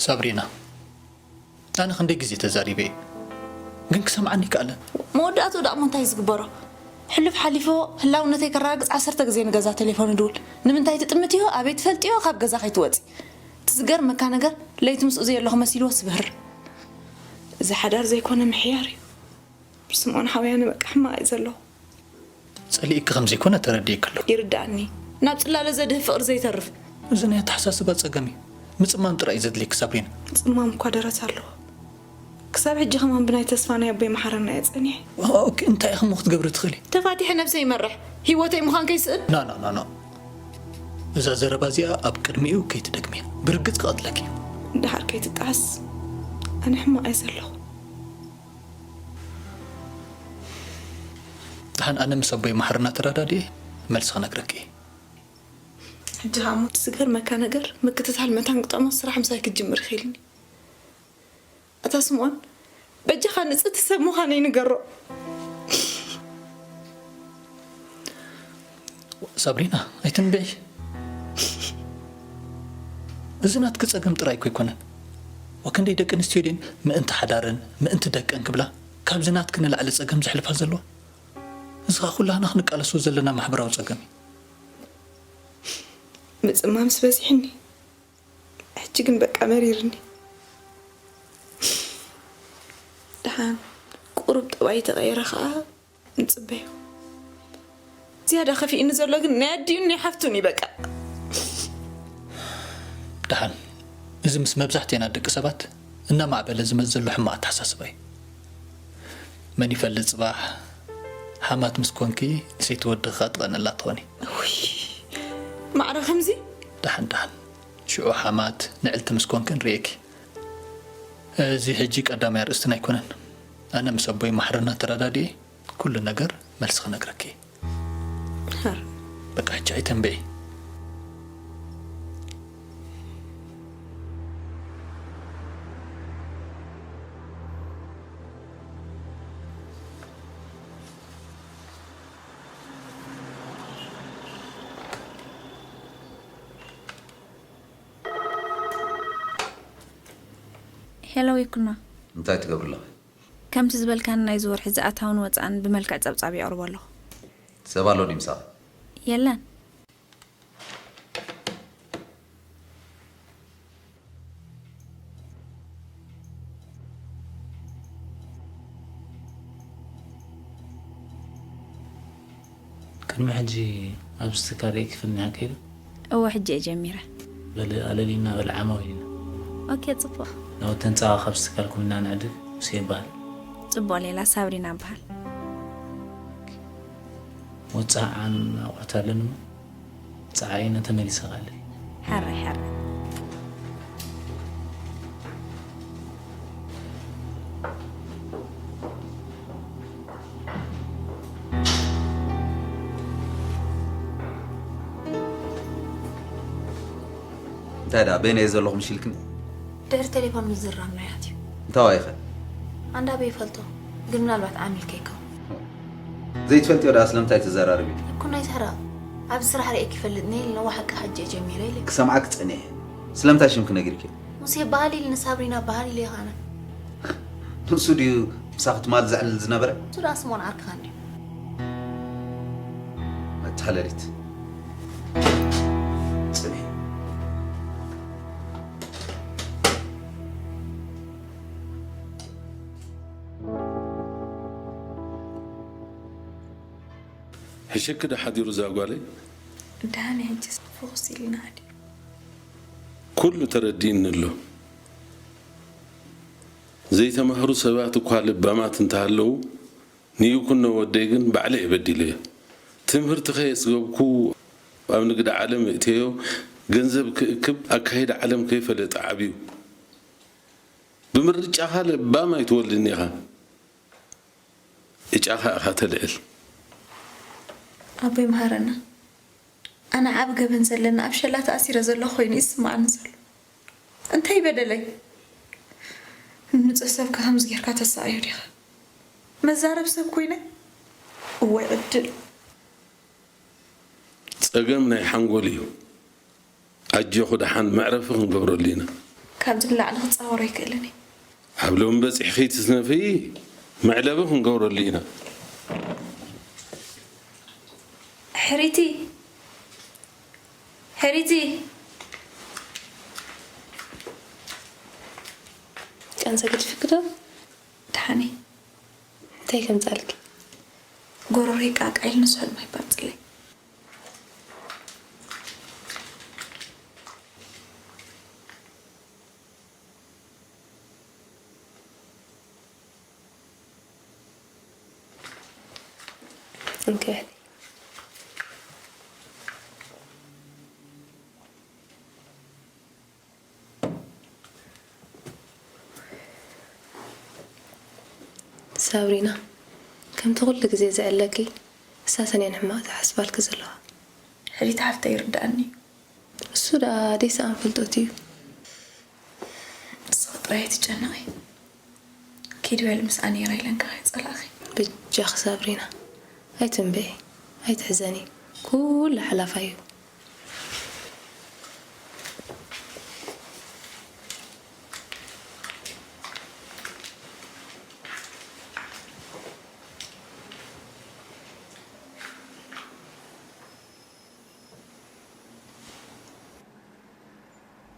ሳብሪና ኣነ ክንደይ ግዜ ተዛሪበ እየ፣ ግን ክሰምዓኒ ኣይከኣለን። መወዳእትኡ ደኣ እሞ እንታይ ዝግበሮ? ሕሉፍ ሓሊፉ ህላውነተይ ከረጋግጽ ዓሰርተ ግዜ ንገዛ ቴሌፎን ይድውል። ንምንታይ ትጥምትዮ? ኣበይ ትፈልጥዮ? ካብ ገዛ ከይትወጺ። እቲ ዝገርመካ ነገር ለይቲ ምስኡ ዘየለኹ መሲልዎ ስብህር። እዚ ሓዳር ዘይኮነ ምሕያር እዩ። ስምኦን ሓውያ ንበቃ ሕማቕ እዩ ዘለኹ። ጸሊእኪ ከም ዘይኮነ ተረዲእኪ ኣለኹ። ይርድኣኒ። ናብ ጽላለ ዘድህብ ፍቕሪ ዘይተርፍ። እዚ ናይ ኣተሓሳስባ ጸገም እዩ። ምጽማም ጥራይ እዩ ዘድልየኪ ሳብሪና። ምጽማም እኳ ደረት ኣለዎ። ክሳብ ሕጂ ከማን ብናይ ተስፋ ናይ ኣቦይ መሓረና እየ ጸኒሐ። ኦኬ፣ እንታይ ኢኺ እሞ ክትገብሪ ትኽእሊ? ተፋቲሐ ነብሰይ ይመርሕ። ህይወተይ ምዃን ከይስእን። ና፣ ና፣ ና፣ ና። እዛ ዘረባ እዚኣ ኣብ ቅድሚኡ ከይትደግምያ። ብርግጽ ክቐትለኪ እዩ። ደሓር ከይትጠዓስ። ኣነ ሕማቕ እየ ዘለኹ። ደሓን ኣነ ምስ ኣቦይ መሓርና ተረዳዲኤ መልሲ ክነግረኪ እየ። ሕጂ ኸኣ እሞ እቲ ዝገርመካ ነገር፣ ምክትታል መታን ግጠሞ ስራሕ ምሳይ ክጅምር ይኽእልኒ። ኣታ ስምኦን፣ በጃኻ ንጽህቲ ሰብ ምዃነይ ንገሮ። ሳብሪና፣ ኣይትንብዒ። እዚ ናትኪ ጸገም ጥራይ እኮ ኣይኮነን። ወክንደይ ደቂ ኣንስትዮ ድየን ምእንቲ ሓዳረን ምእንቲ ደቀን ክብላ ካብዚ ናትኪ ንላዕሊ ጸገም ዘሕልፋ ዘለዋ? እዚ ኸኣ ኩላህና ክንቃለሶ ዘለና ማሕበራዊ ጸገም እዩ። ምጽማምስ በዚሕኒ። ሕጂ ግን በቃ መሪርኒ። ደሓን ቁሩብ ጠባይ ተቐየረ ኸኣ ንጽበዮ። ዝያዳ ከፊእኒ ዘሎ ግን ናይ ኣዲኡን ናይ ሓፍቱን እዩ በቃ። ደሓን፣ እዚ ምስ መብዛሕትኤና ደቂ ሰባት እናማዕበለ ዝመጽእ ዘሎ ሕማቕ ኣተሓሳስባ እዩ። መን ይፈልጥ ጽባሕ ሓማት ምስ ኮንኪ ንሰይቲ ወድኺ ከኣ ትቐንእላ ትኾኒ። ውይ፣ ማዕረ ከምዚ? ደሓን ደሓን፣ ሽዑ ሓማት ንዕልቲ ምስ ኮንኪ ንርእየኪ። እዚ ሕጂ ቀዳማይ ኣርእስትና ኣይኮነን። ኣነ ምስ ኣቦይ ማሕረና ተረዳዲኤ ኩሉ ነገር መልሲ ክነግረኪ። በቃ ሕጂ ኣይተንብዒ። ሄሎ ይኩኖ፣ እንታይ ትገብሪ ኣለኺ? ከምቲ ዝበልካኒ ናይዚ ወርሒ ዝኣታውን ወጻእን ብመልክዕ ጸብጻብ የቕርቦ ኣለኹ። ሰብ ኣሎ ድዩ ምሳኺ? የለን። ቅድሚ ሕጂ ኣብዚ ትካል ርእየኪ ፈሊጥኪ ዶ? እወ፣ ሕጂ እየ ጀሚረ። በሊ ኣለሊና በሊ ዓማዊል ኢና። ኦኬ፣ ጽቡቕ። ናውቲ ህንጻ ካብዚ ትካል ኩንና ንዕድግ። ሙሴ ይበሃል። ጽቡቕ ሌላ፣ ሳብሪና እበሃል። ወጻዕን ኣቑሑት ኣለኒ እሞ ጸዓይነ ተመሊሰ ቃለይ። ሕራይ ሕራይ። እንታይ ደኣ በይነይ ዘለኹ ምሽ ኢልክኒ? ድሕሪ ቴሌፎን ምዝርራብና እዩ ኣትዩ። እንታይ ዋይኸ? ኣንዳ ኣበይ ይፈልጦ፣ ግን ምናልባት ዓሚል ከይከውን። ዘይትፈልጥዮ ደኣ ስለምንታይ ትዘራረቢ? ይኩኖ ኣይትሕረቕ። ኣብዚ ስራሕ ርእየኪ ይፈልጥ ነይ ኢለ ነዋ ሓቂ ሕጂ እየ ጀሚረ ኢለ። ክሰምዓኪ ጸኒሐ። ስለምንታይ ሽምኪ ነጊርኪ? ሙሴ በሃል ኢልኒ ሳብሪና በሃል ኢለ ኢኻ ኣነ። ንሱ ድዩ ምሳኺ ትማል ዘዕልል ዝነበረ? ንሱ ደኣ ስምኦን ዓርክኻ እንድዩ። መታለሊት። ጽንሒ። ሕሸኪ ዶ ሓዲሩ እዛ ጓለይ? ደሓን ሕጅስ ፍኹስ ኢልና ድዩ? ኩሉ ተረዲእኒ ኣሎ። ዘይተማህሩ ሰባት እኳ ልባማት እንተሃለዉ፣ ንይኩኖ ወደይ ግን ባዕለ እየ በዲለዮ። ትምህርቲ ከየስገብኩ ኣብ ንግዲ ዓለም እእትዮ፣ ገንዘብ ክእክብ ኣካይዳ ዓለም ከይፈለጠ ዓብዩ። ብምርጫኻ ለባም ኣይትወልድን ኢኻ። እጫኻ ኢኻ ተልዕል። ኣቦይ መሃረና፣ ኣነ ዓቢ ገበን ዘለና ኣብ ሸላ ተኣሲረ ዘለኹ ኮይኑ እዩ ዝስምዓኒ ዘሎ። እንታይ በደለይ? ንጹህ ሰብካ ከምዚ ጌርካ ተሳቕዮ ዲኻ? መዛረብ ሰብ ኮይነ? እዋይ ዕድል። ጸገም ናይ ሓንጎል እዩ። ኣጆኹ ደሓን መዕረፊ ክንገብረሉ ኢና። ካብዚ ንላዕሊ ክጻወሮ ኣይክእልን እየ። ኣብ ሎሚ በጺሕኺ ትስነፊ መዕለቢ ክንገብረሉ ኢና። ሕሪቲ! ሕሪቲ! ቃንዛ ገዲፍኪ ዶ? ደሓነይ። እንታይ ከምጻልኪ? ጎረሮይ ቃቃ ኢሉ ንስሕል ማይ ባጽለይ። እንካ። ሳብሪና፣ ከምቲ ኩሉ ግዜ ዝዕለኪ፣ እሳተን እየን ሕማቕ ዝሓስባልኪ ዘለዋ። ሕሪት ሓፍተይ ይርድኣኒ እዩ። እሱ ደኣ ደይሰኣን ፍልጠት እዩ። ንስኺ ጥራይ ኣይትጨነቒ። ኪድ በሊ ምስኣ ነይራ ኢለን ከኣ ይጸላእኺ። በጃኺ ሳብሪና፣ ኣይትንበዒ፣ ኣይትሕዘኒ። ኩሉ ሓላፋይ እዩ።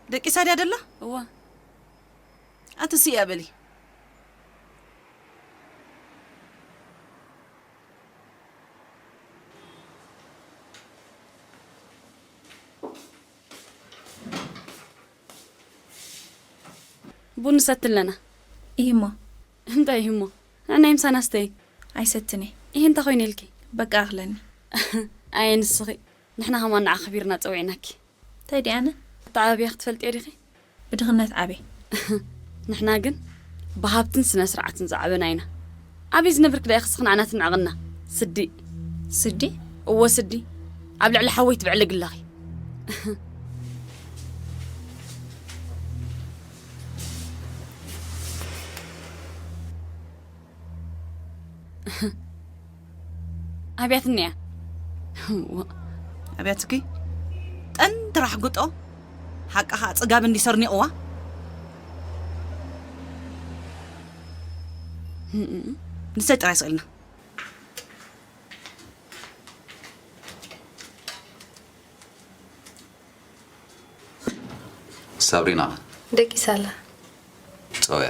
ደቂሳ ድያ ደላ? እዋ። ኣቲ ስያ በሊ። ቡን ንሰቲ ኣለና። ኢሂሞ። እንታይ ኢሂሞ? ንዕናይ ምሳና ስተይ። ኣይሰትን'የ። ኢሂ እንታይ ኮይነ ኢልኪ? በቃ ኣኽለኒ። ኣየ ንስኺ። ንሕና ከማን ንዓኺ ኣኽቢርና ጸዊዕናኪ። እንታይ ድየ ኣነ? ኣተዓባብያኺ ትፈልጥዮ ዲኺ? ብድኽነት ዓብየ። ንሕና ግን ብሃብትን ስነ ስርዓትን ዝዓበና ኢና። ኣበይ ዝነብርኪ ደኣ ኢኺ እስኺ ንዓና ትንዕቕና? ስዲ። ስዲ? እወ ስዲ። ኣብ ልዕሊ ሓወይ ትብዕልጊ ኣለኺ። ኣብያትኒ እያ። ኣብያትኪ? ጠን ድራሕ ጉጦ። ሓቃ ኸዓ ጽጋብ እንዲ ሰርኒቕዋ። ንሰይ ጥራይ ስእልና። ሳብሪና። ደቂሳ ኣላ። ጸውያ።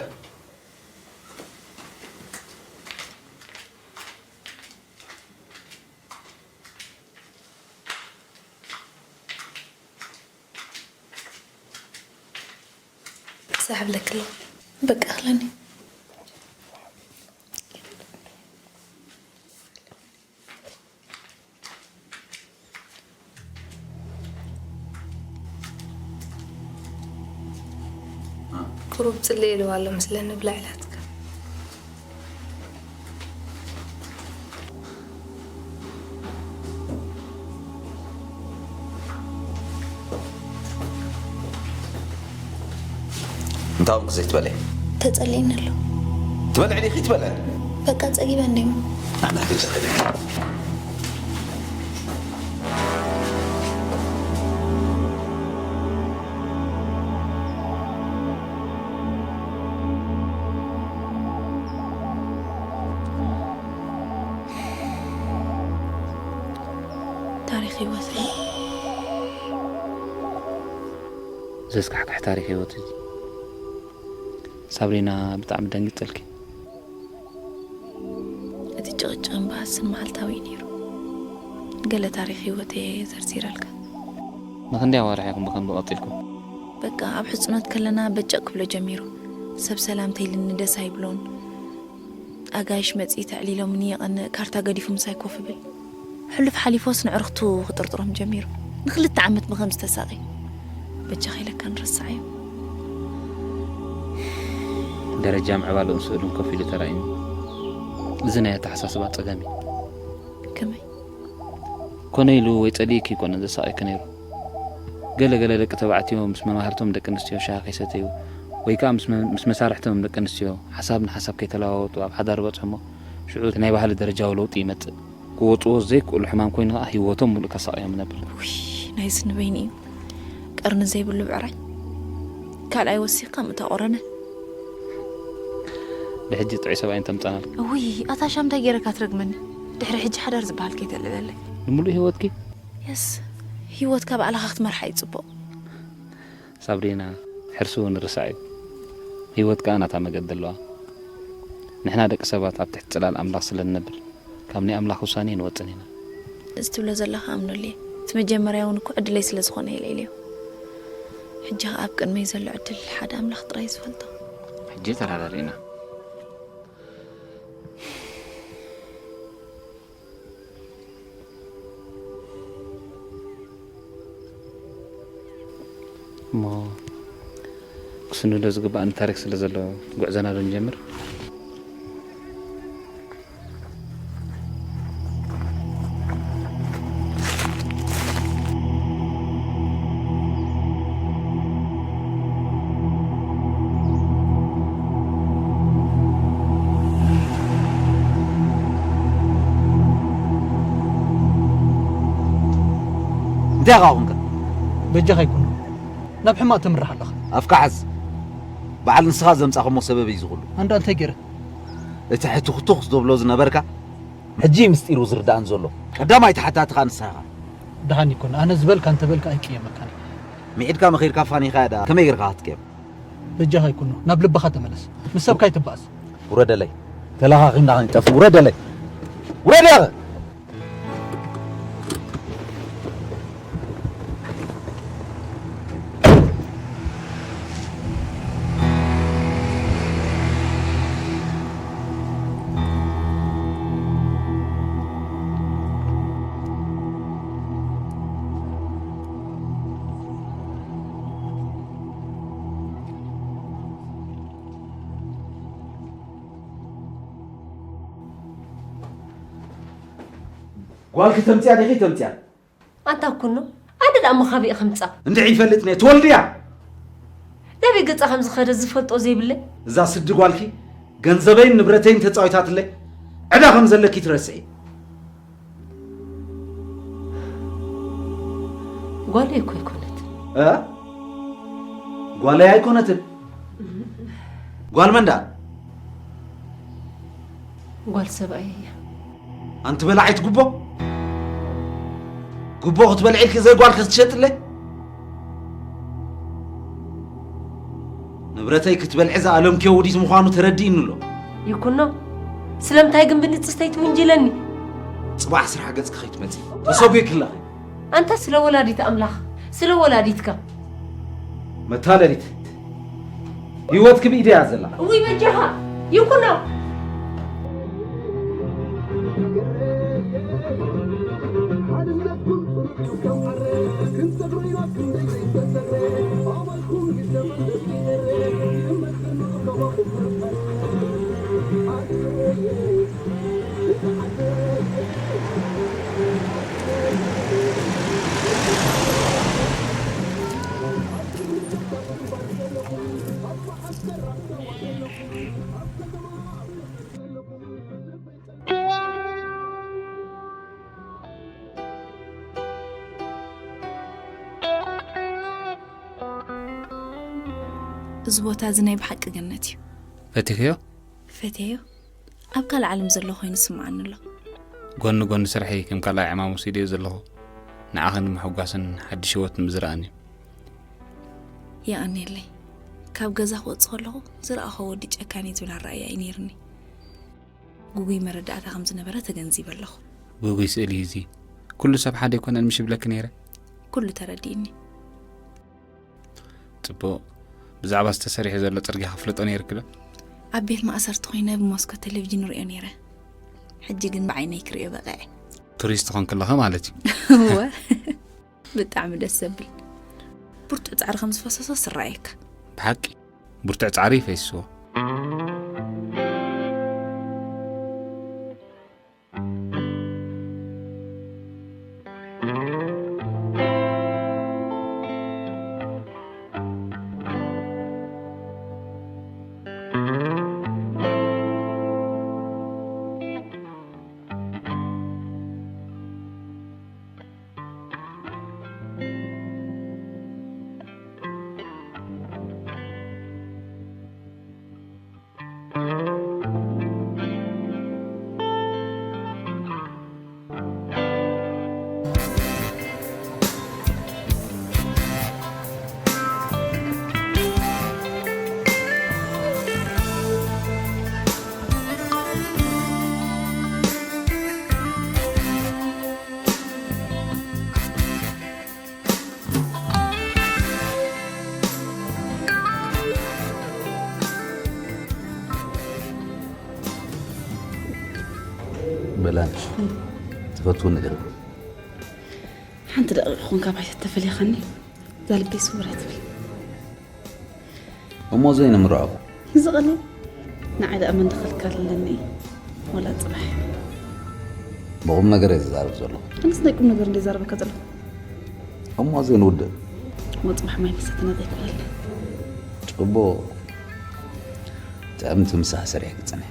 ክሳብ ለክሎ በቃ ክለኒ። ቁሩብ ጽልእ ኢልዋ ኣሎ ምስለኒ ብላዕ ኢላትካ። እንታይ ውን ዘይትበልዒ? ተጸሊእኒ ኣሎ። ትበልዒ ዲኺ ትበልዐ? በቃ ጸጊበ እንዴ። ኣነ ገዛ ከይደ። ታሪኽ ህይወተይ። ዘስካሕክሕ ታሪኽ ህይወት እዩ። ሳብሪና፣ ብጣዕሚ ደንጊጸልኪ። እቲ ጭቕጭቕን ባህስን መዓልታዊ እዩ ነይሩ። ገለ ታሪኽ ህይወተይ እየ ዘርዚረልካ። ንኽንደይ ኣዋርሕ ኢኹም ብኸምዚ ቀጺልኩም? በቃ፣ ኣብ ሕጽኖት ከለና በጨቕ ክብሎ ጀሚሩ። ሰብ ሰላምታ ኢልኒ ደስ ኣይብሎን። ኣጋይሽ መጺኡ ተዕሊሎምኒ የቐንእ፣ ካርታ ገዲፉ ምሳይ ኮፍ ይብል። ሕሉፍ ሓሊፎስ ንዕርኽቱ ክጥርጥሮም ጀሚሩ። ንኽልተ ዓመት ብኸምዚ ተሳቒ። በጃኻ ኢለካ ንረስዓዮ። ደረጃ ምዕባለኡን ስእሉን ኮፍ ኢሉ ተራእዩኒ። እዚ ናይ ኣተሓሳስባ ጸገም እዩ። ከመይ? ኮነ ኢሉ ወይ ጸሊእኪ ኣይኮነን ዘሳቕየኪ ነይሩ። ገለ ገለ ደቂ ተባዕትዮ ምስ መማህርቶም ደቂ ኣንስትዮ ሻሂ ከይሰተዩ ወይ ከኣ ምስ መ-፣ ምስ መሳርሕቶም ደቂ ኣንስትዮ ሓሳብ ንሓሳብ ከይተለዋወጡ ኣብ ሓዳር ይበጽሑ እሞ ሽዑ ናይ ባህሊ ደረጃዊ ለውጢ ይመጽእ። ክወጽዎ ዘይክእሉ ሕማም ኮይኑ ከኣ ህይወቶም ሙሉእ ከሳቕዮም ይነብር። ውይ፣ ናይዚ ንበይኑ እዩ። ቀርኒ ዘይብሉ ብዕራይ። ካልኣይ ወሲኽካ ምእታ ቆረነ። ብሕጂ ጥዑይ ሰብኣይ እንተምጻናልካ። እውይ፣ ኣታ ሻም እንታይ ገይረካ ትረግመኒ? ድሕሪ ሕጂ ሓዳር ዝበሃል ከይተልዕለለይ። ንምሉእ ህይወትኪ? የስ፣ ህይወትካ ባዕልኻ ክትመርሓ እዩ ጽቡቕ። ሳብሪና፣ ሕርሲ እውን ርሳዕ እዩ። ህይወት ከኣ ናታ መገዲ ኣለዋ። ንሕና ደቂ ሰባት ኣብ ትሕቲ ጽላል ኣምላኽ ስለ ንነብር፣ ካብ ናይ ኣምላኽ ውሳኔ ኣይንወጽን ኢና። እዚ ትብሎ ዘለኻ ኣምነሉ እየ። እቲ መጀመርያ እውን እኮ ዕድለይ ስለ ዝኾነ እየ ልዒለዮ። ሕጂ ኸኣ ኣብ ቅድመይ ዘሎ ዕድል ሓደ ኣምላኽ ጥራይ እዩ ዝፈልጦ። ሕጂ ተረዳዲእና። እሞ ክስንዶ ዝግባኣኒ ታሪኽ ስለ ዘሎ ጉዕዞና ዶ ንጀምር? እንታይ ኢኻ ኮንካ? በጃኻ ኣይኮንኩ። ናብ ሕማቕ ትምራሕ ኣለኻ። ኣፍካ ሓዝ። በዓል ንስኻ ዘምጻኹሞ ሰበብ እዩ ዝኹሉ። ኣንዳ እንታይ ገይረ? እቲ ሕቱኽቱኽ ዘብሎ ዝነበርካ ሕጂ ምስጢሩ ዝርዳእን ዘሎ ቀዳማይ ተሓታትኻ ንስኻ ኢኻ። ደሓን ይኮን ኣነ ዝበልካ እንተበልካ ኣይቅየመካን። ሚዒድካ መኺርካ ፋኒኻ እያ ደኣ ከመይ ጌርካ ክትቅየም? በጃኻ ይኩኖ ናብ ልብኻ ተመለስ። ምስ ሰብካ ኣይትባእስ። ውረደለይ ተለኻኺምና ክንጠፍ ውረደለይ ውረድ ያኸ ጓልኪ ተምፅያ ዲኺ ተምፅያ ኣንታ ኩኖ ኣደ ደኣ መኻቢእ ከምጻ እንድዒ ይፈልጥ ነየ ትወልድያ ናበይ ገጻ ከም ዝኸደ ዝፈልጦ ዘይብለይ እዛ ስዲ ጓልኪ ገንዘበይን ንብረተይን ተጻዊታትለይ ዕዳ ከም ዘለኪ ትረስዒ ጓለይ እኮ ኣይኮነትን እ ጓለይ ኣይኮነትን ጓል መን ደኣ ጓል ሰብኣይ እያ ኣንቲ በላዒት ጉቦ ጉቦ ክትበልዒ ኢልኪ ዘይ ጓልኪ ክትሸጥለይ ንብረተይ ክትበልዒ ዝኣለምክዮ ውዲት ምዃኑ ተረዲእኒ ኣሎ ይኩኖ ስለምንታይ ግን ብንጽስተይ ትውንጅለኒ ጽባሕ ስራሕ ገጽኪ ከይትመጺ ተሰጒግኪ ኣለኺ ኣንታ ስለ ወላዲት ኣምላኽ ስለ ወላዲትካ መታለሊት ህይወትኪ ብኢደይ እያ ዘላ እውይ በጃኻ ይኩኖ እዚ ቦታ እዚ ናይ ብሓቂ ገነት እዩ። ፈቲኽዮ? ፈትየዮ። ኣብ ካልእ ዓለም ዘለኹ ኮይኑ ይስምዓኒ ኣሎ። ጎኒ ጎኒ ስርሐይ ከም ካልኣይ ዕማም ወሲደዮ ዘለኹ ንዓኺ ንምሕጓስን ሓድሽ ህይወት ንምዝራእን እዩ። የቐንየለይ። ካብ ገዛ ክወጽእ ከለኹ ዝረኣኹ ወዲ ጨካን እዩ ዝብል ኣረኣእያ እዩ ነይርኒ። ግጉይ መረዳእታ ከም ዝነበረ ተገንዚበ ኣለኹ። ግጉይ ስእሊ እዩ እዚ። ኩሉ ሰብ ሓደ ኣይኮነን ምሽ ይብለኪ ነይረ። ኩሉ ተረዲእኒ። ጽቡቕ። ብዛዕባ ዝተሰሪሑ ዘሎ ጽርግያ ክፍልጦ ነይርኪ ዶ? ኣብ ቤት ማእሰርቲ ኮይነ ብመስኮት ቴሌቪዥን ርእዮ ነይረ። ሕጂ ግን ብዓይነይ ክርእዮ በቒዐ። ቱሪስት ኮንኪ ኣለኺ ማለት እዩ። እወ። ብጣዕሚ ደስ ዘብል። ብርቱዕ ጻዕሪ ከም ዝፈሰሶ ስራየካ። ብሓቂ ብርቱዕ ጻዕሪ ይፈይስዎ። በላንሽ ትፈትውኒ ዲኺ? ሓንቲ ደቂቕ ኹን ካባይ ተፈሊኻኒ እዛ ልበይ ስውር ኣይትብል። እሞ ዘይንምርዖ እዚ ቐሊል ንዓይ ደኣ መን ደኸልካለኒ ወላ ጽባሕ ብቑም ነገር እየ ዝዛረብ ዘለኹ ኣነስ ናይ ቁም ነገር እንደ ዛረበካ ዘለኹ እሞ ዘይንውድእ እሞ ጽባሕ ማይ መሰተና ዘይኮነለ ጽቡቕ ጥዕምቲ ምሳሕ ሰሪሕ ክጽንሕ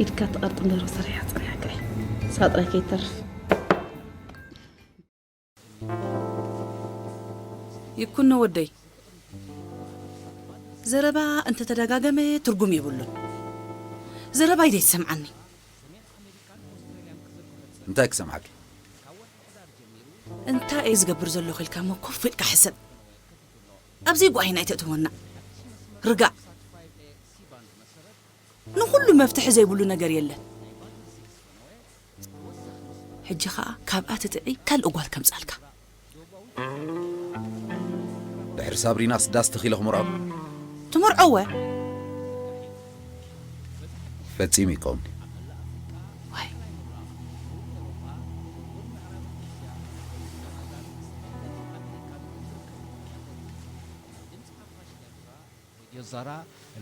ኢድካ ትቐርጥም ደርሆ ሰሪሓ ጸኒሓካ እየ ሳጥራይ ከይተርፍ ይኩኖ ወደይ፣ ዘረባ እንተተደጋገመ ትርጉም የብሉን። ዘረባይ ዘይትሰምዓኒ። እንታይ ክሰምዓኪ? እንታይ እየ ዝገብር ዘለኹ ኢልካ እሞ ኮፍ ኢልካ ሕሰብ። ኣብዚ ጓሂና ኣይተእትወና። ርጋእ። ንኹሉ መፍትሒ ዘይብሉ ነገር የለን። ሕጂ ኸኣ ካብኣ ትጥዒ ካልእ ጓል ከምጻልካ። ድሕሪ ሳብሪናስ ዳስ ተኺለ ክምርዖ? ትምርዖወ? ፈጺሙ ይከውን። ዋይ። ሬድዮ ዛራ፣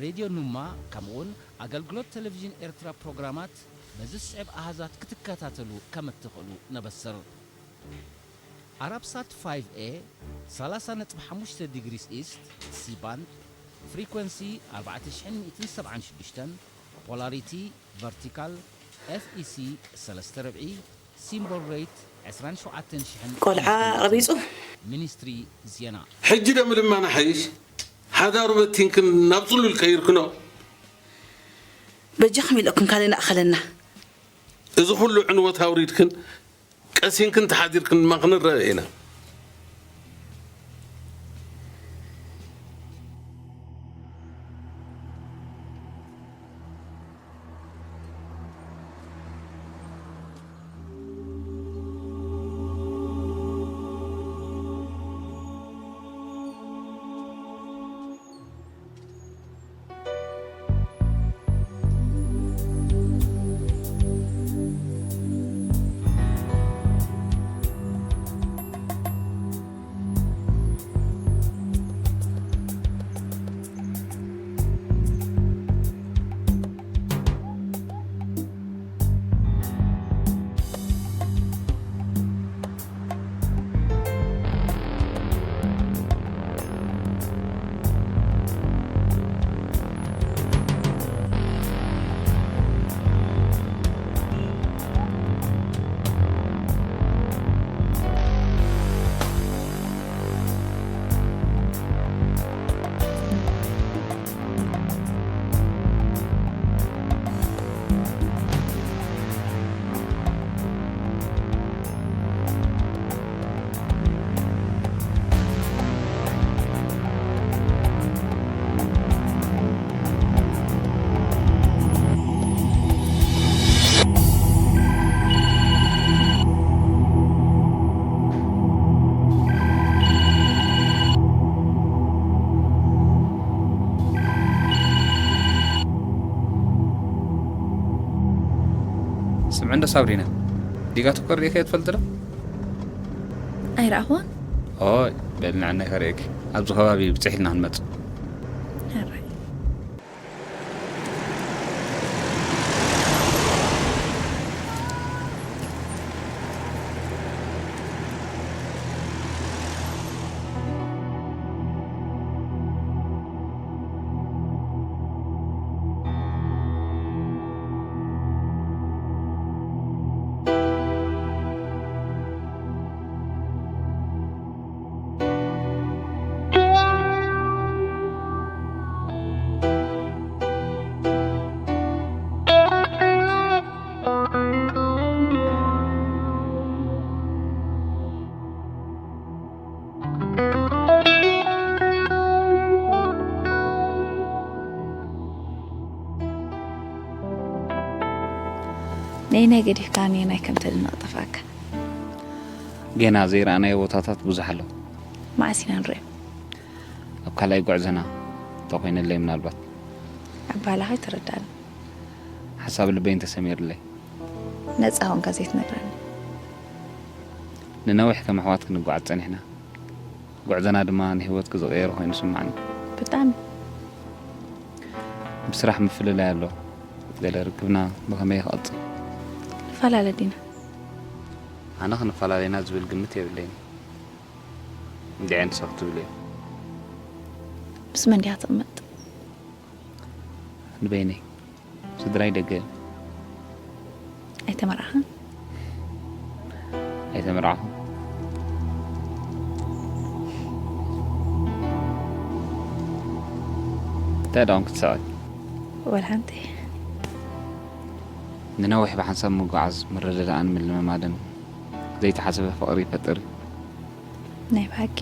ሬድዮ ኑማ፣ ከምኡውን ኣገልግሎት ቴሌቪዥን ኤርትራ ፕሮግራማት በዚ ዝስዕብ ኣሃዛት ክትከታተሉ ከም እትኽእሉ ነበስር። ኣራብሳት ፋይቭ ኤ፣ ሰላሳ ነጥቢ ሓሙሽተ ዲግሪስ ኢስት፣ ሲ ባንድ፣ ፍሪኮንሲ ኣርባዕተ ሽሕን ሚእትን ሰብዓን ሽዱሽተን፣ ፖላሪቲ ቨርቲካል፣ ኤፍ ኢ ሲ ሰለስተ ርብዒ፣ ሲምቦል ሬት ዕስራን ሸውዓተን ሽሕን ቆልዓ ቀቢጹ። ሚኒስትሪ ዜና። ሕጂ ዶ ምልማን ሓይሽ? ሓዳሩ በቲንክን ናብ ጽሉል ቀይርክኖ። በጃኹም ኢለኩም ካልእ ንኣኸለና። እዚ ኩሉ ዕንወት ኣውሪድክን ቀሲንክን ተሓዲርክን ድማ ክንረአ ኢና። ስምዒ እንዶ ሳብሪና፣ ዲጋ ትኮር ሪኢኸዮ ትፈልጥ ዶ? ኣይረኣኹን። ኦይ፣ በል ንዕናይ ከርእየኪ። ኣብዚ ከባቢ ብፅሕ ኢልና ክንመፅእ። ሕራይ። ነይናይ ገዲፍካ ነየናይ ከም ተድንቕ ጠፍኣካ። ጌና ዘይረኣናዮ ቦታታት ብዙሕ ኣሎ። መዓስ ኢና ንሪኦ? ኣብ ካልኣይ ጉዕዞና እንተኾይነለይ ምናልባት። ኣባህላኻ ኣይተረዳእን። ሓሳብ ልበይ እንተሰሚርለይ። ነጻ ኾንካ ዘይትነግረኒ። ንነዊሕ ከም ኣሕዋት ክንጓዓዝ ጸኒሕና። ጉዕዞና ድማ ንህይወትኪ ዝቐየረ ኮይኑ ይስምዓኒ። ብጣዕሚ። ብስራሕ ምፍልላይ ኣሎ። ገለ ርክብና ብኸመይ ክቐጽል? ንፈላለ ዲና? ኣነ ክንፈላለና ዝብል ግምት የብለይን። እንዲዐ ንስኺ ክትብልዮ? ምስ መን ዲኻ ትቕመጥ? ንበይነይ። ስድራይ ደገ እዮም። ኣይተመርዓኻን? ኣይተመርዓኹን። እንታይ ደኣ ክትስዕል? ወላ ሓንቲ። ንነዊሕ ብሓንሳብ ምጉዓዝ ምርድዳእን ምልምማድን ዘይተሓሰበ ፍቕሪ ይፈጥር እዩ። ናይ ብሓቂ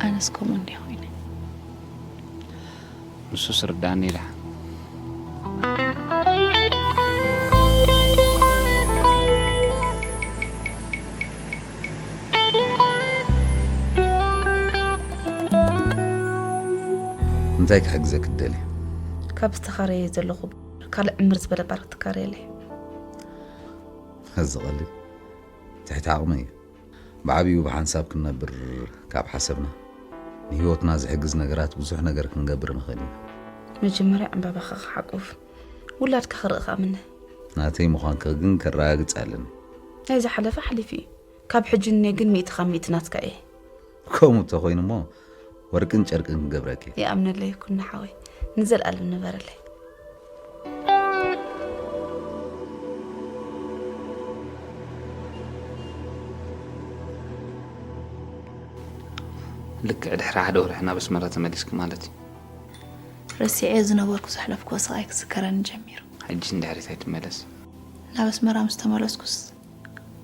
ኣነስ ከምኡ እንዲየ ኮይነ። ንሱስ ርዳእኒ ኢላ። እንታይ ክሕግዘኪ ትደልየ? ካብ ዝተኻረየ ዘለኹ ካልእ ዕምር ዝበለ ባር ክትካረየለይ። እዚ ቀሊል ትሕቲ ዓቕመይ እዩ። ብዓብዩ ብሓንሳብ ክንነብር ካብ ሓሰብና ንህይወትና ዝሕግዝ ነገራት ብዙሕ ነገር ክንገብር ንኽእል ኢና። መጀመርያ ዕምባባኻ ክሓቁፍ ውላድካ ክርኢ ከኣምነ። ናተይ ምዃንኪ ግን ከረጋግጽ ኣለኒ። ናይ ዝሓለፈ ሓሊፉ እዩ። ካብ ሕጂ ንኔ ግን ሚእቲ ካብ ሚእቲ ናትካ እየ። ከምኡ እንተኾይኑ እሞ ወርቅን ጨርቅን ክንገብረኪ። ይኣምነለይ ኩና ሓወይ፣ ንዘልኣለም ንበረለይ። ልክዕ ድሕሪ ሓደ ወርሒ ናብ ኣስመራ ተመሊስኪ ማለት እዩ። ረሲዐዮ ዝነበርኩ ዘሕለፍክዎ ስቓይ ክዝከረኒ ጀሚሩ። ሕጂ ንድሕሪት ኣይትመለስ። ናብ ኣስመራ ምስ ተመለስኩስ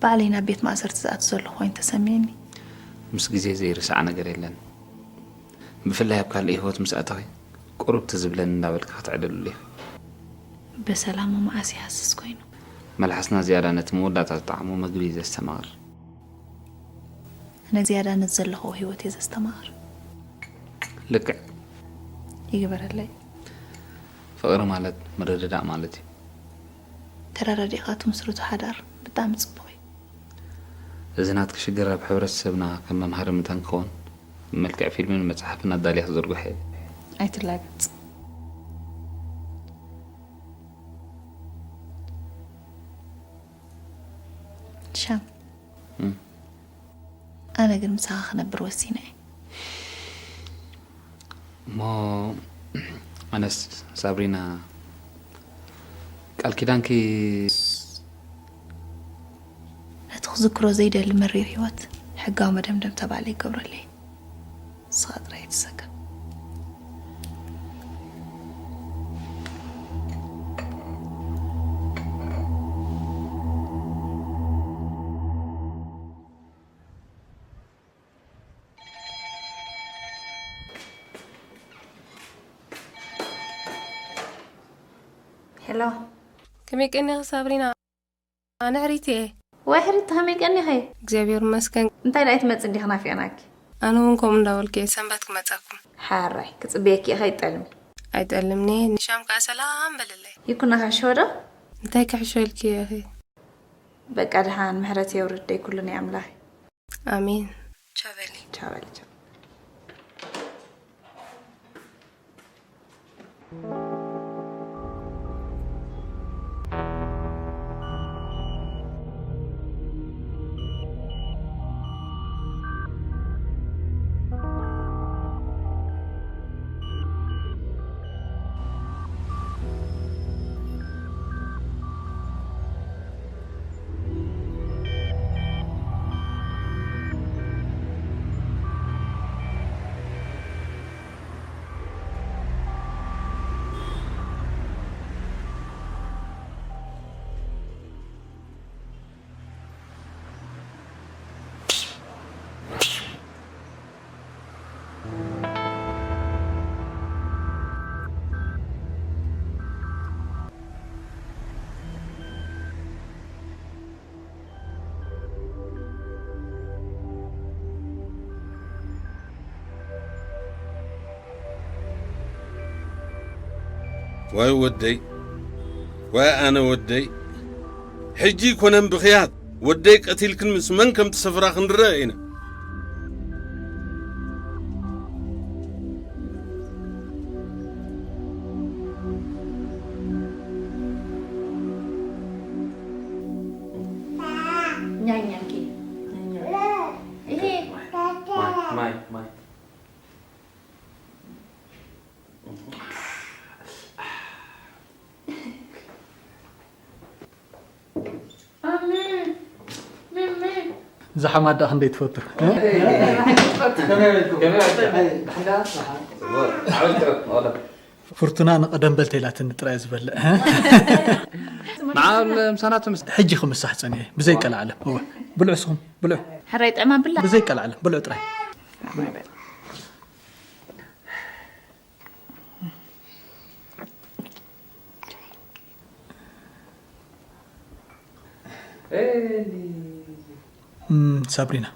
ባዕለይ ናብ ቤት ማእሰርቲ ዝኣቱ ዘለኹ ኮይኑ ተሰሚዕኒ። ምስ ግዜ ዘይርሳዕ ነገር የለን። ብፍላይ ኣብ ካልእ ህይወት ምስ ኣተኺ ቁሩብ ትዝ ዝብለኒ እንዳበልኪ ክትዕልልሉ ኢኺ። ብሰላሙ መዓስ ይሃስስ ኮይኑ። መልሓስና ዝያዳ ነቲ መወዳእታ ዝጠዓሞ መግቢ እዩ ዘስተማቕር። ኣነ ዝያዳ ነቲ ዘለኹዎ ህይወት እየ ዘስተማቕር። ልክዕ። ይግበረለይ። ፍቕሪ ማለት ምርድዳእ ማለት እዩ። ተረዳዲእኻ ትምስርቶ ሓዳር ብጣዕሚ ጽቡቕ እዩ። እዚ ናትኪ ሽግር ኣብ ሕብረተሰብና ከም መምሃሪ ምእንታን ክኸውን ብመልክዕ ፊልምን መጽሓፍን ኣዳልየ ክዝርግሖ እየ። ኣይትላገጽ። ሻም እም። ኣነ ግን ምሳኻ ክነብር ወሲነ እየ። እሞ ኣነስ ሳብሪና ቃል ኪዳንኪ ነቲ ክዝክሮ ዘይደሊ መሪር ህይወት ሕጋዊ መደምደምታ ባዕለይ ይገብረለይ። ንስኻ ጥራይ ኣይትሰከፍ። ሄሎ። ከመይ ቀኒኺ ሳብሪና? ኣነ ሕሪት እየ። ዋይ ሕሪት ከመይ ቀኒኺ? እግዚኣብሔር ይመስገን። እንታይ ደኣ ኣይትመጽ እንዲኺ ናፊቕናኪ። ኣነ እውን ከምኡ እንዳበልኩ እየ ሰንበት ክመጻኩም። ሓራይ ክጽበየኪ እየ ከይጠልሚ። ኣይጠልምኒ ንሻም ከኣ ሰላም በልለይ። ይኩና ክሕሾ ዶ? እንታይ ክሕሾ ኢልኪ ኢኺ? በቃ ደሓን ምሕረት የውርደይ ኩሉ ናይ ኣምላኽ። ኣሜን። ቻው በሊ። ቻው በሊ። ዋይ ወደይ፣ ዋይ ኣነ ወደይ። ሕጂ ኣይኮነን ብኽያት ወደይ ቀቲልክን ምስ መን ከም ትሰፍራ ክንርእ ኢና። እዛ ሓማት ደኣ ክንደይ ትፈቱ። ፍርቱና ንቐደም በልተ ኢላትኒ ጥራይ ዝበልዕ። ንዓ ምሳና ትምስ- ሕጂ ክምሳሕ ጸኒሐ፣ ብዘይ ቀልዓለም። እወ፣ ብልዑ እስኹም፣ ብልዑ። ሕራይ ጥዕም ኣብላ። ብዘይ ቀልዓለም፣ ብልዑ ጥራይ። እም፣ ሳብሪና፣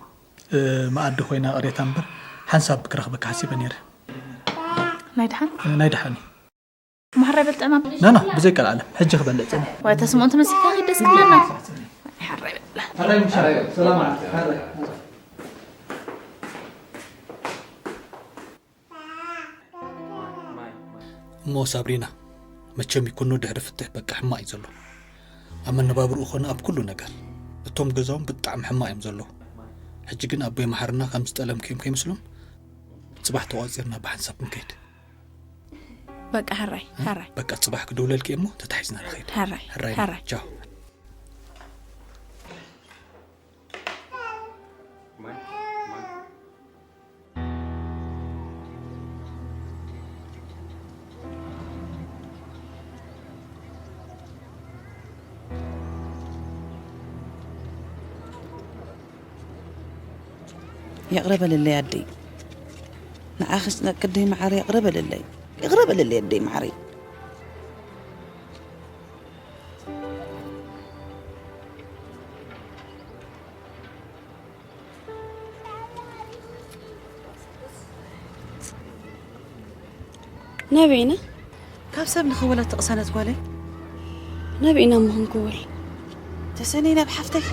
እ፣ መኣዲ ኮይና ቅሬታ እምበር ሓንሳብ ክረኽበካ ሓሲበ ነይረ። ናይ ደሓን? እ፣ ናይ ደሓን እዩ። ማሕራይ በልጥዕማ። ና፣ ና፣ ብዘይ ቀልዓለም፣ ሕጂ ክበልዕ ጸኒሐ። ወይ ተስምዖን ተመሲልካ ኪድ ደስ ክብለና። ሕራይ በላ። ሕራይ ምሻ፣ ሰላም ዓለም፣ ሕራይ፣ ሕራይ። እሞ ሳብሪና፣ መቸም ይኩኖ ድሕሪ ፍትሕ በቃ ሕማቕ እዩ ዘሎ። ኣብ መነባብርኡ ኾነ ኣብ ኩሉ ነገር። እቶም ገዛኦም ብጣዕሚ ሕማቕ እዮም ዘለዉ። ሕጂ ግን ኣቦይ መሓርና ከም ዝጠለምክዮም ከይመስሎም፣ ጽባሕ ተቋጺርና ብሓንሳብ ክንከይድ። በቃ ሕራይ፣ ሕራይ። በቃ ጽባሕ ክድውለልኪ እሞ ተታሒዝና ንኸይድ። ሕራይ፣ ሕራይ፣ ሕራይ። ቻው። ይቕረ በልለይ ኣደይ። ንዓኺ ዝነቅደይ መዓረይ፣ ይቕረ በልለይ። ይቕረ በልለይ ኣደይ መዓረይ። ናበይ ኢና? ካብ ሰብ ንኽውለ ተቕሰነት ጓለይ። ናበይ ኢና እሞ ክንክውል? ተሰነይ ናብ ሓፍተይ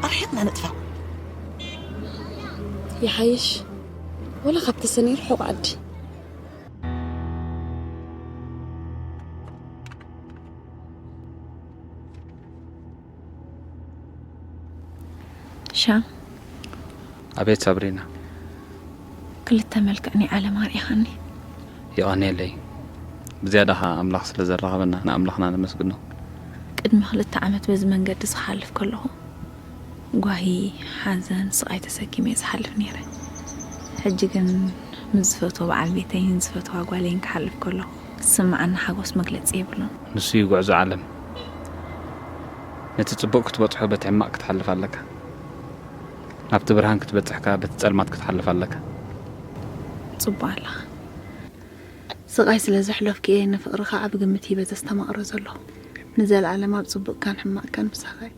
ኣርሒቕና ንጥፋእ። ይሓይሽ፣ ወላ ካብ ተሰነይ ርሑቕ ዓዲ። ሻም፣ ኣቤት ሳብሪና። ክልተ መልክዕ ናይ ዓለም ኣርኢኻኒ። የቐንየለይ። ብዝያዳ ኸዓ ኣምላኽ ስለ ዘራኸበና ንኣምላኽና ነመስግኖ። ቅድሚ ክልተ ዓመት በዚ መንገዲ ዝሓልፍ ከለኹ ጓሂ፣ ሓዘን፣ ስቓይ ተሰኪመ እየ ዝሓልፍ ነይረ። ሕጂ ግን ምስ ዝፈትዎ በዓል ቤተይን ዝፈትዋ ጓለይን ክሓልፍ ከለኹ ዝስምዓኒ ሓጎስ መግለጺ የብሉን። ንሱ እዩ ጉዕዞ ዓለም። ነቲ ጽቡቕ ክትበጽሖ በቲ ሕማቕ ክትሓልፍ ኣለካ። ናብቲ ብርሃን ክትበጽሕ ከኣ በቲ ጸልማት ክትሓልፍ ኣለካ። ጽቡቕ ኣለኻ። ስቓይ ስለ ዘሕለፍኩ እየ ንፍቕርኻ ዓቢ ግምት ሂበ ዘስተማቕሮ ዘለኹ። ንዘለኣለም ኣብ ጽቡቕካን ሕማቕካን ምሳኻ እየ።